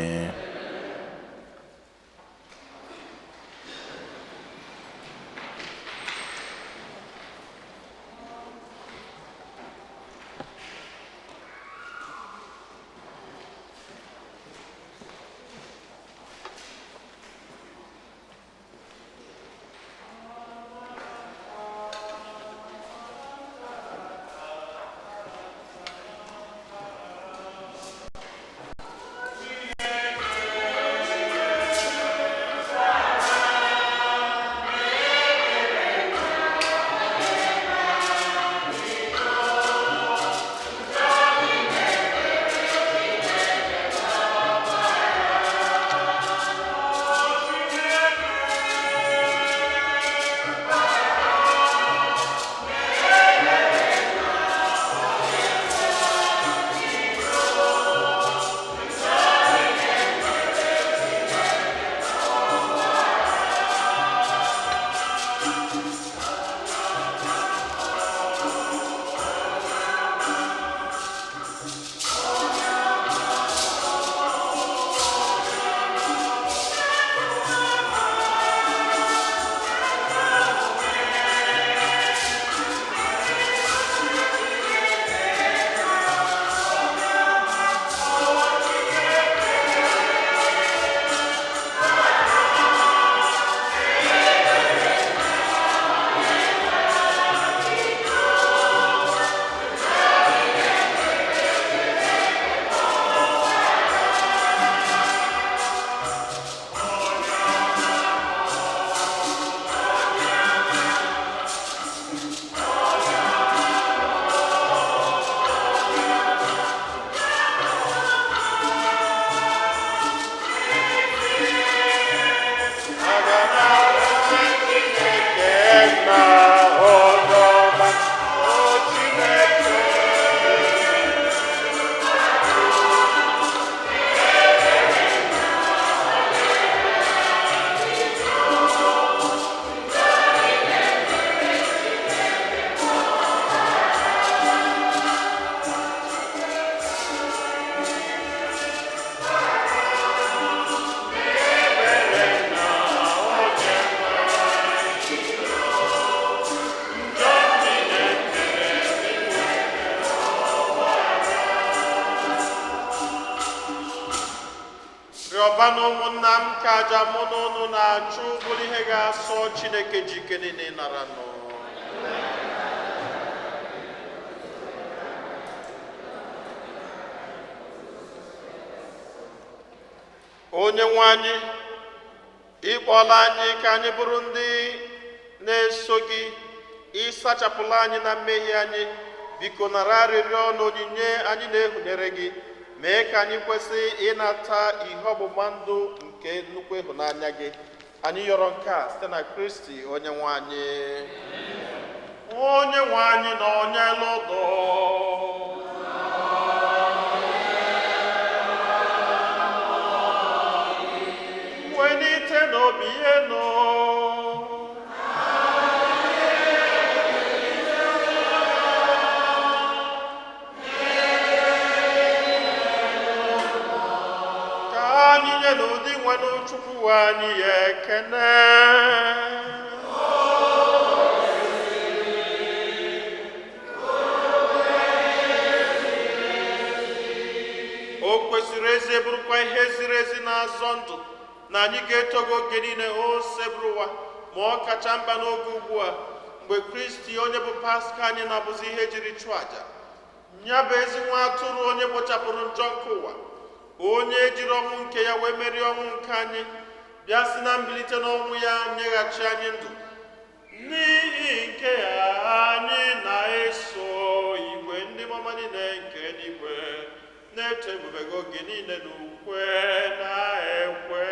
Kwakọbanụ, ụmụnna m, ka aja mụ na unu na-achụ bụrụ ihe ga-asọ Chineke ji ike niile nara nụ. Onye nwe anyị, ịkpọla anyị ka anyị bụrụ ndị na-eso gị. Ịsachapụla anyị na mmehie anyị. Biko nara arịrịọ na onyinye anyị na-ehunyere gị. Mee ka anyị kwesị ịnata ihe ọgbụgba ndụ nke nnukwu ịhụnanya gị. Anyị yọrọ nke a site na Kristi onye nwe anyị. Onye nwe anyị na onye lụdọ. Welite n'obi enu. Ka anyị nye n'ụdị nwere Chukwu anyị ya ekene. O kwesịrị ezi, bụrụkwa ihe ziri ezi na-azọ ndụ, na anyị ga-eto gị oge niile, o Osebụrụwa, ma ọ kacha mkpa n'oge ugbu a, mgbe Kristi onye bụ Paska anyị na-abụzi ihe jiri chụọ àjà. Ya bụ ezi nwa atụrụ onye kpochapụrụ njọ nke ụwa, onye jiri ọnwụ nke ya wee merie ọnwụ nke anyị, bịa si na mbilite n'ọnwụ ya nyeghachi anyị ndụ. N'ihi nke a, anyị na-eso igwe ndị mama niile nke eluigwe na-eto ebube gị oge niile n'ukwe na-ekwe.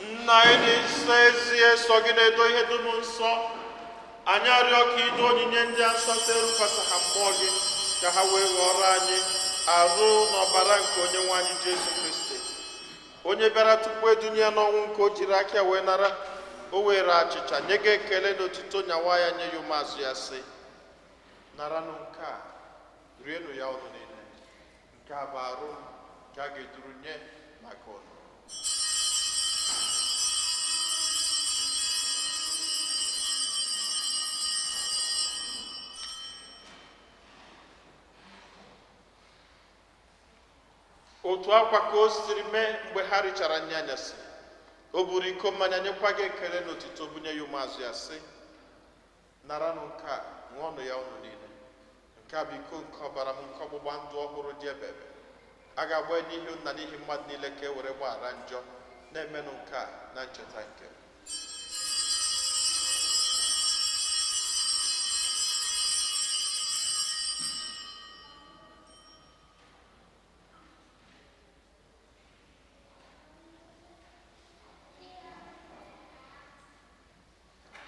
Nna anyị dị nsọ, ezie sọ gị na-edo ihe dum nsọ. Anyị arịọ ka ido onyinye ndị a nsọ site rukwasị ha mmụọ gị, ka ha wee ghọrọ anyị arụ na ọbara nke onye nwe anyị Jesu Kristi, onye bịara tupu edunye ya n'ọnwụ nke o jiri aka ya wee nara. O were achịcha, nye gị ekele na otuto, nyawa ya, nye ya ụmụazụ ya, sị: "Naranụ nke a, rienụ ya unu niile. Nke a bụ arụ m nke a ga-eduru nye maka unu." Otu akwa ka o siri mee mgbe ha richara nri anyasị, o buru iko mmanya, nyekwa gị ekele na otito, bunye ya ụmụazụ ya, sị: "Naranụ nke a, ṅụọnụ ya unu niile. Nke a bụ iko nke ọbara m, nke ọgbụgba ndụ ọhụrụ dị ebebe. A ga-agba ya n'ihi unu na n'ihi mmadụ niile ka e were gbaghara njọ. Na-emenụ nke a na ncheta nke m."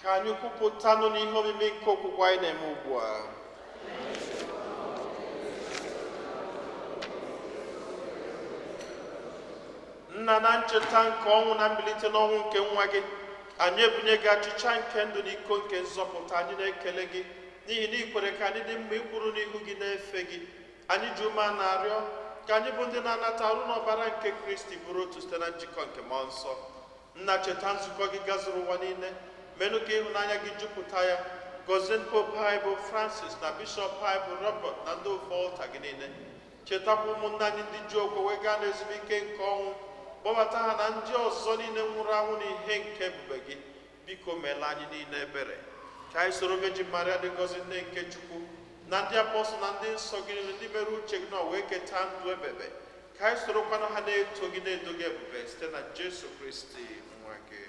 Ka anyị kwupụtanụ n'ihe omimi nke okwukwe anyị na-eme ugbu a. Nna, na ncheta nke ọnwụ na mbilite n'ọnwụ nke nwa gị, anyị ebunye gị achịcha nke ndụ na iko nke nzọpụta. Anyị na-ekele gị n'ihi na ị kwere ka anyị dị mma ikwuru n'ihu gị na-efe gị. Anyị ji ume na-arịọ ka anyị bụ ndị na-anata arụ n'ọbara nke Kristi bụrụ otu site na njikọ nke Mmụọ Nsọ. Nna, cheta nzukọ gị gazuru ụwa niile, menụ ka ịhụnanya gị jupụta ya. Gọzie Pope anyị bụ Francis, na Bishọp anyị bụ Robert, na ndị ofe ọlta gị niile. Chetakwa ụmụnne anyị ndị ji okwe wee gaa n'ezumike nke ọnwụ. Kpọbata ha na ndị ọzọ niile nwụrụ anwụ n'ihe nke ebube gị. Biko meela anyị niile ebere, ka anyị soro Virgin Maria dị ngọzi, nne nke Chukwu, na ndị apọstụl na ndị nsọ gị niile, ndị mere uche gị na wee keta ndụ ebebe, ka anyị sorokwanụ ha na-eto gị, na-edo gị ebube, site na Jesu Kristi nwa gị.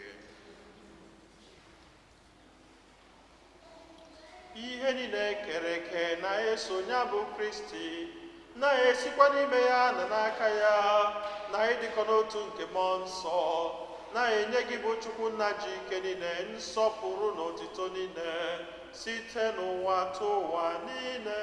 Ihe niile kere eke na-eso ya bụ Kristi, na-esikwa n'ime ya na n'aka ya, na ịdịkọ n'otu nke Mmụọ Nsọ, na-enye gị bụ Chukwu Nna ji ike niile nsọpụrụ na otito niile site n'ụwa tụ ụwa niile.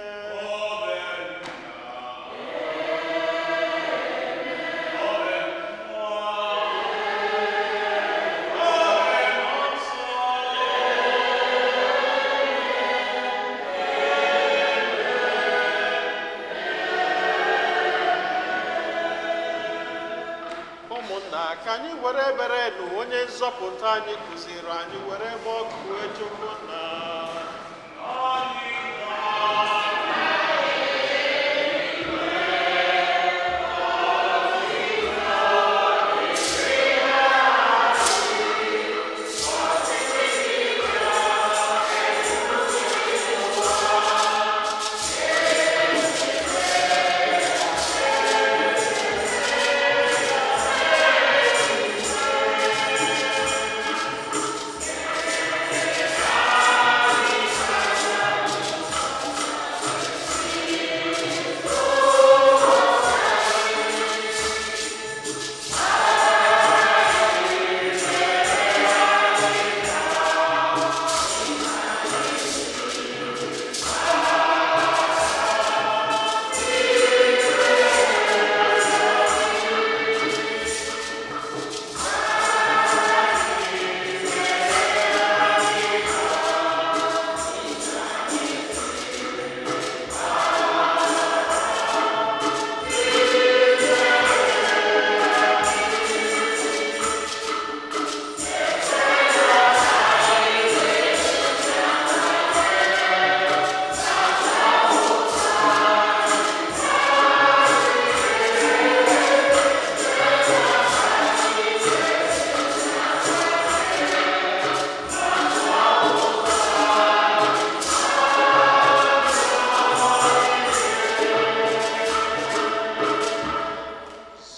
Ụmụnna, ka anyị were ebere nụ onye nzọpụta anyị kụziri anyị were kpọkue Chukwu Nna.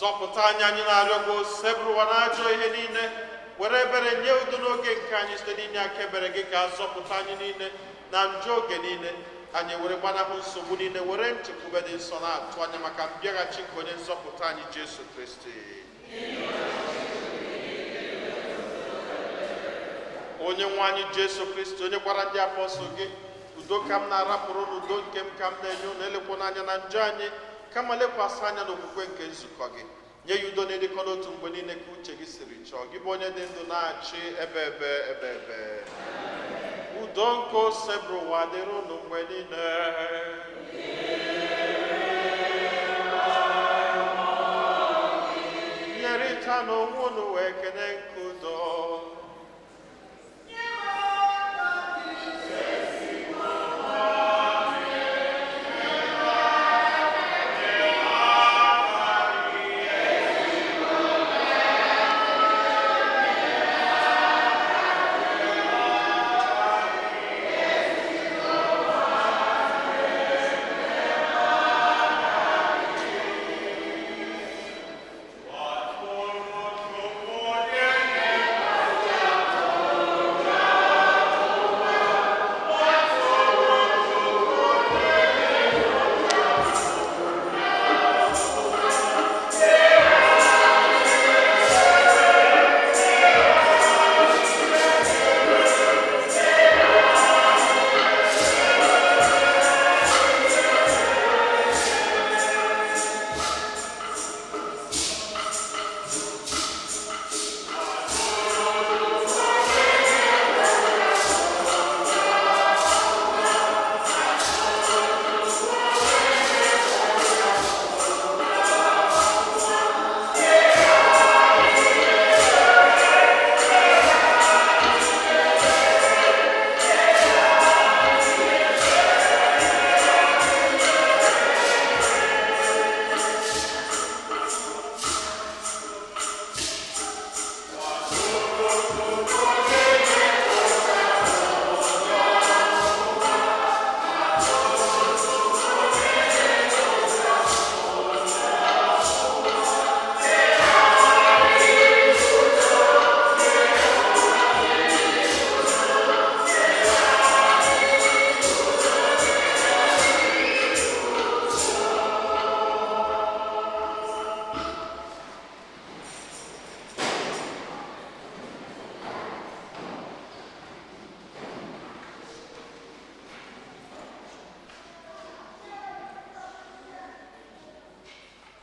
Zọpụta anyị, anyị na-arịọ gị, Osebụrụwa, na ajọ ihe niile. Were ebere nye udo n'oge nke anyị. Site n'inye aka ebere gị, ka zọpụta anyị niile na njọ oge niile, anyị were gbanahụ nsogbu niile, were nchekwube dị nsọ na-atụ anya maka mbịaghachi nke onye nzọpụta anyị Jesu Kristi. Onye nwe anyị Jesu Kristi, onye gwara ndị apọstụl gị, "Udo ka m na-arapụrụ, n'udo nke m ka m na-enye unu, elekwana anya na njọ anyị, kama lekwasị anya n'okwukwe nke nzukọ gị, nye ya udo na ịdịkọ n'otu mgbe niile ka uche gị siri chọọ, gị bụ onye dị ndụ na-achị ebe ebe ebe ebe." Udo nke Osebụrụwa dịrị unu mgbe niile. Nyerịta n'onwe unu wee kene nke udo.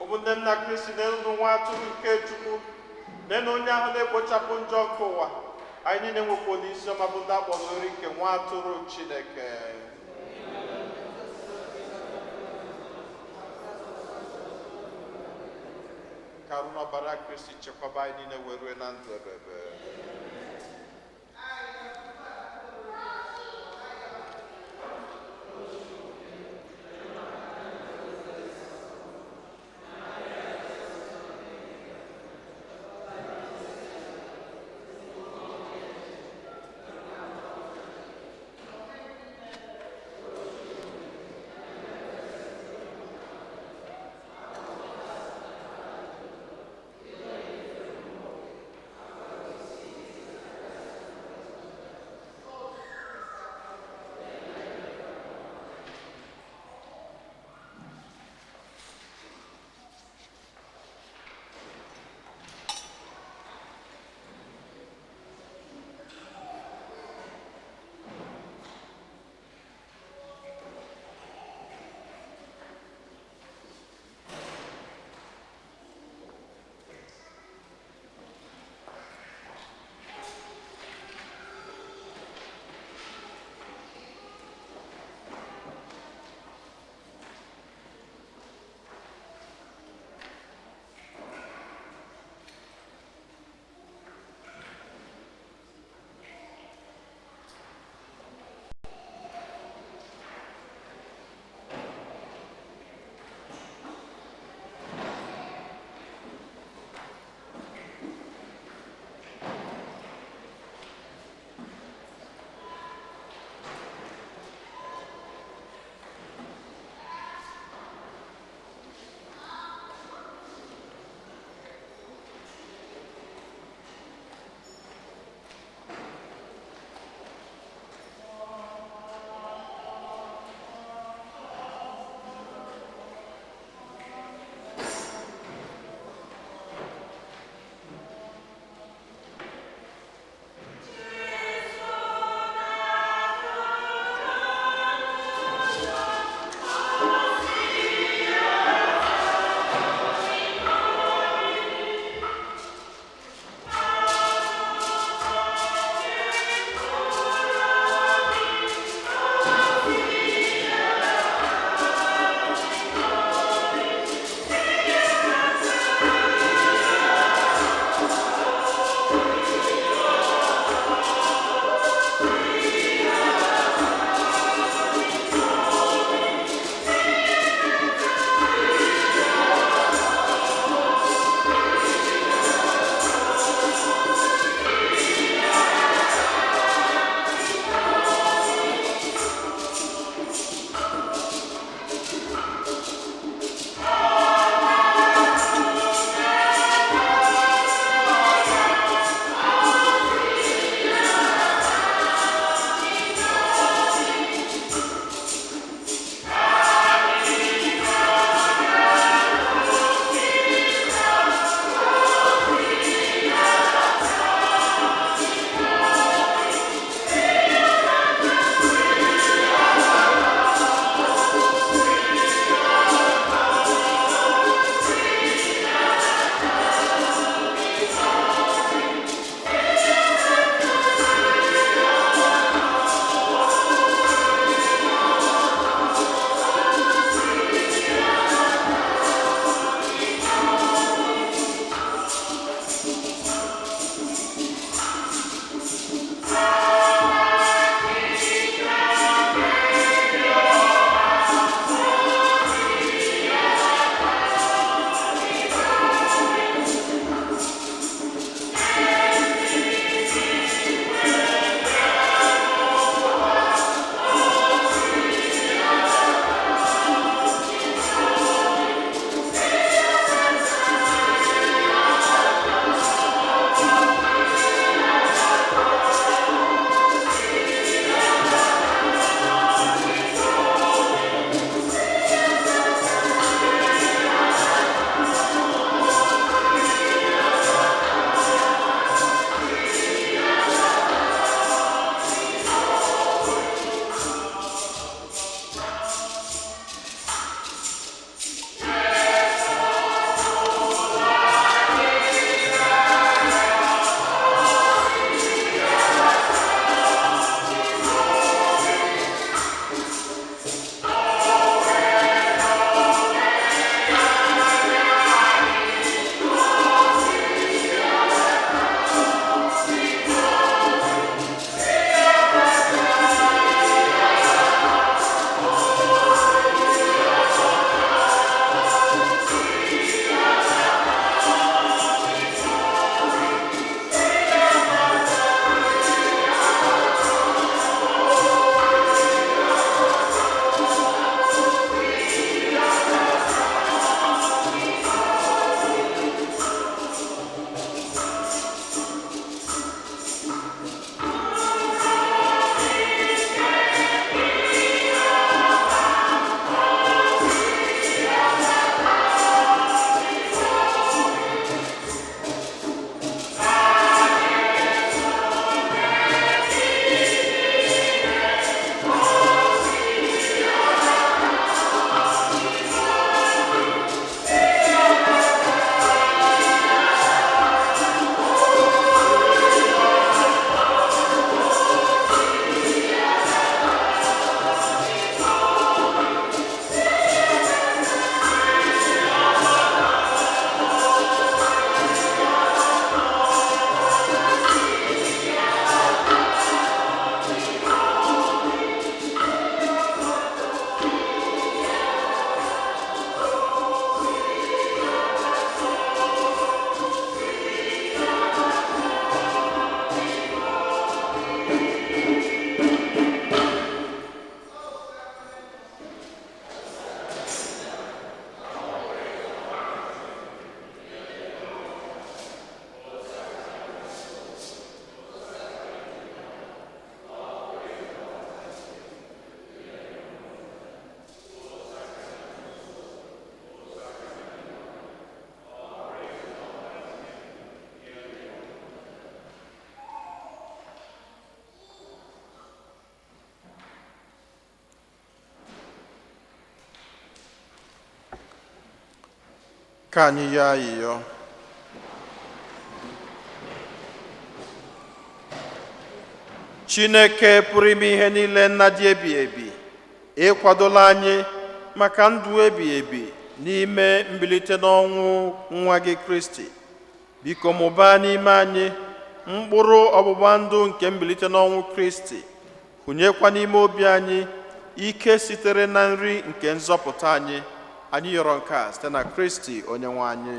Ụmụnne m na Kristi, n'elu nwa atụrụ nke Chukwu, nenu onye ahụ na-ekpochapụ njọ nke ụwa. Anyị niile nwekwa isi ọma bụ ndị akpọrọ oriri nke nwa atụrụ Chineke. Ka arụ n'ọbara Kristi chekwaba anyị niile wee rue na ndụ ebebe. Ka anyị yọọ ayịyọ. Chineke pụrụ ime ihe niile, nna dị ebi ebi, ịkwadola anyị maka ndụ ebi ebi n'ime mbilite n'ọnwụ nwa gị Kristi. Biko mụbaa n'ime anyị mkpụrụ ọgbụgba ndụ nke mbilite n'ọnwụ Kristi, hụnyekwa n'ime obi anyị ike sitere na nri nke nzọpụta anyị. Anyị yọrọ nke a site na Kristi onye nwe anyị.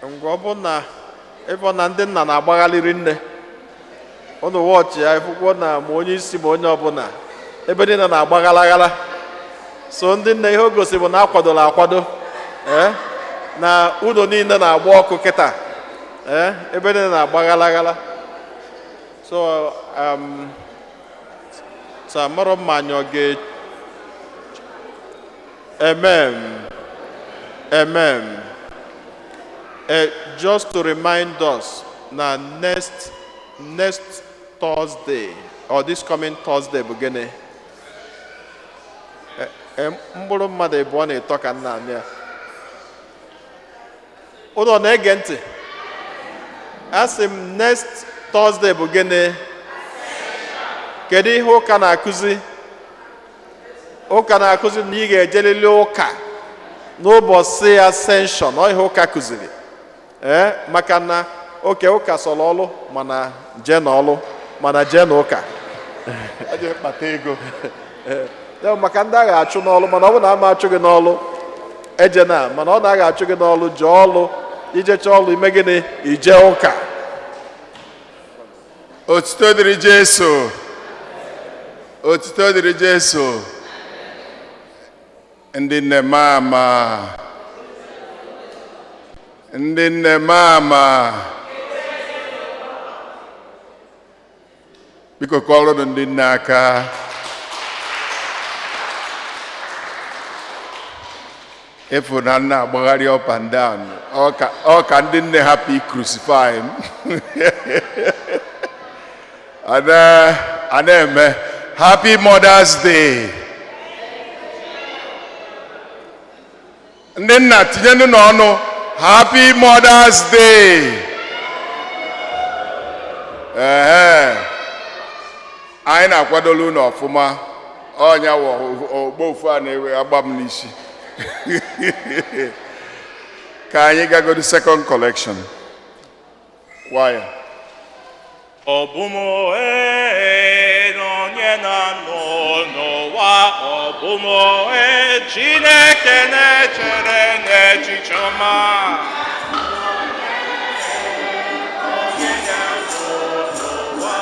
Ngwa, ọ bụ na ebe ọ na ndị nna na-agbaghalịrị nne ụnụ wọchị ya, ịfụkwọ na ma onye isi ma onye ọbụla, ebe niile na-agbaghalaghala. So ndị nne, ihe o gosi bụ na akwadola akwado, ee, na ụlọ niile na-agba ọkụ kịta, ee, ebe niile na-agbaghalaghala. So amarọ m ma anyị ọ ga emem emem. Just to remind us na next next Thursday or this coming Thursday bụ gịnị? Mkpụrụ mmadụ ịbụọ na ịtọ ka nna anụ ya. Ụlọ na-ege ntị, asị m, next Thursday bụ gịnị? Kedu ihe ụka na-akụzi? Ụka na-akụzi na ị ga-ejelili ụka n'ụbọchị Ascension. Ọ ihe ụka kụziri, ee, maka na oke ụka sọrọ ọlụ, mana jee n'ọlụ, mana jee n'ụka. Aje kpata ego. Ya bụ maka ndị a ga-achụ n'ọlụ, mana ọ bụ na ama achụ gị n'ọlụ, eje na, mana ọ na a ga-achụ gị n'ọlụ, jee ọlụ. Ijecha ọlụ, ime gịnị? Ije ụka. Otuto dịrị Jesu. Otuto dịrị Jesu. Ndị nne mama. Ndị nne mama. Biko kọọrọnụ ndị nne aka. Efu na nna agbagharị up and down. Ọ ka ndị nne hapụ crucify m. A na-eme Happy Mother's Day. Ndị nna, tinyenụ n'ọnụ Happy Mother's Day. Ehe, anyị na-akwadola unu ọfụma. Ọnya wụ ogbo ofu a na-ewe agba m n'isi. Ka anyị gagodo second collection kwaya. Ọ bụ m onye na onye na-anọ n'ụwa, ọ bụ m onye Chineke na-echere n'echiche ọma. Onye na-anọ n'ụwa,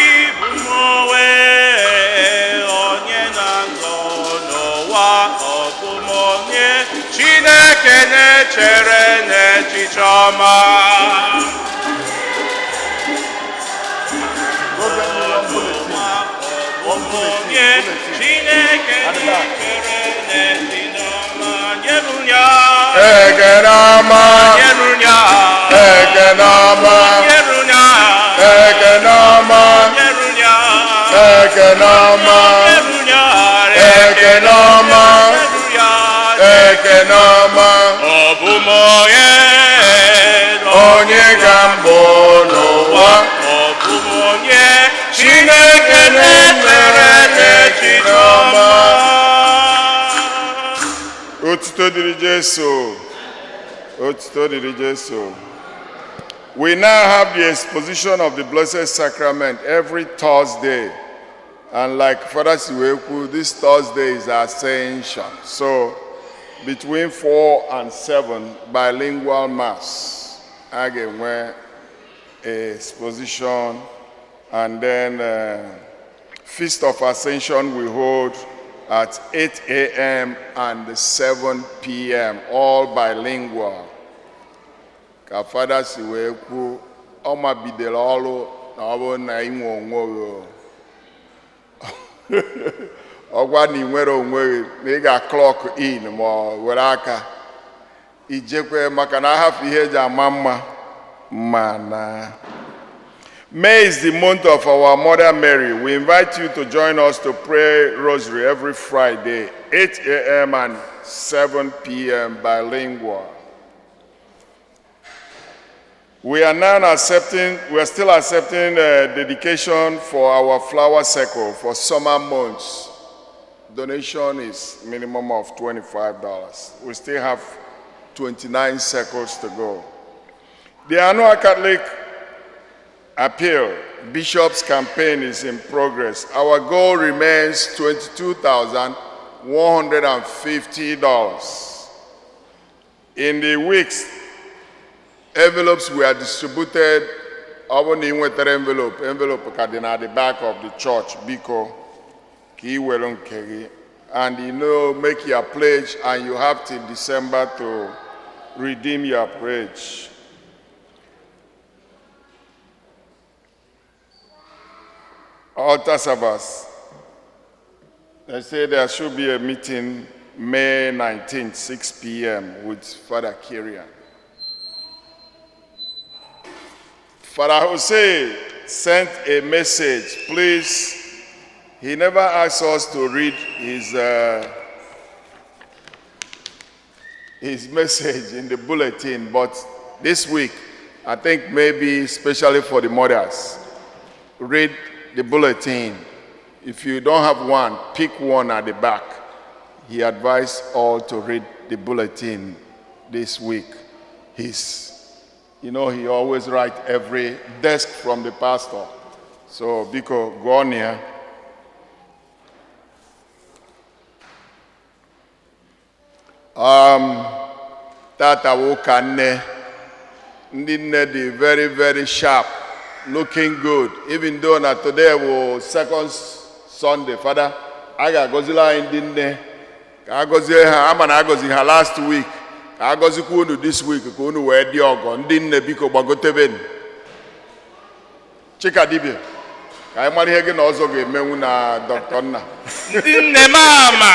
ịbụ m onwe onye na-anọ n'ụwa, ọ bụ m onye Chineke na-echere n'echiche ọma. Go get me one bulletin. One bulletin, Onye bulletin. Chineke At the back. na-echere n'echiche ọma, nyelu ya. Ekene ọma. Nyelu ya. Ekene ọma. Nyelu ya. Ekene ọma. Nyelu ya. Ekene ọma. Nyelu ya. Ekene ọma. Nyelu ya. Ekene ọma. Ọ bụ m onye. Onye ka mbụ n'ụwa. Ọ bụ m onye Chineke na-echere n'echiche ọma. Otuto dịrị Jesu. Otuto dịrị Jesu. We now have the exposition of the Blessed Sacrament every Thursday. And like Father Siweku, this Thursday is Ascension. So between 4 and 7, bilingual mass. A ga-enwe exposition, and then Feast of Ascension we hold at 8 a.m. and 7 p.m., all bilingual. Ka Fada si wee kwu, ọ mabidoro ọrụ na ọ bụrụ na inwe onwe gị o. Ọgwa na ị nwere onwe gị na ị ga-clock in ma ọ were aka ijekwe maka na ahafụ ihe eji ama mma mma na. May is the month of our Mother Mary. We invite you to join us to pray Rosary every Friday, 8 a.m. and 7 p.m. bilingual. We are now accepting, we are still accepting dedication for our flower circle for summer months. Donation is minimum of $25. We still have 29 circles to go. The annual Catholic Appeal Bishop's campaign is in progress. Our goal remains $22,150. In the weeks, envelopes were distributed. Ọ bụrụ na ị nwetara envelope, envelope ka dị na the back of the church, biko, ka ị were nke gị. And make your pledge, and you have till December to redeem your pledge. Altar servers. They say there should be a meeting May 19th, 6 p.m. with Father Kirian. Father Jose sent a message. Please, he never asked us to read his message in the bulletin, but this week, I think maybe especially for the mothers, read the bulletin. If you don't have one, pick one at the back. He advised all to read the bulletin this week. He always write every desk from the pastor. So, biko, go on here. Tata wụ ụka nne. Ndị nne dị very, very sharp, looking good. Even though na today wụ second Sunday, Father, a ga-agọzila anyị ndị nne ka a gọzie ha ama na agọzi ha last week, ka a gọzikwa unu this week ka unu wee dị ọgọ. Ndị nne, biko, gbagotebenu. Chika dibia, ka anyị mara ihe gị na ọzọ ga-emenwu na Dr. Nna. Ndị nne m ama.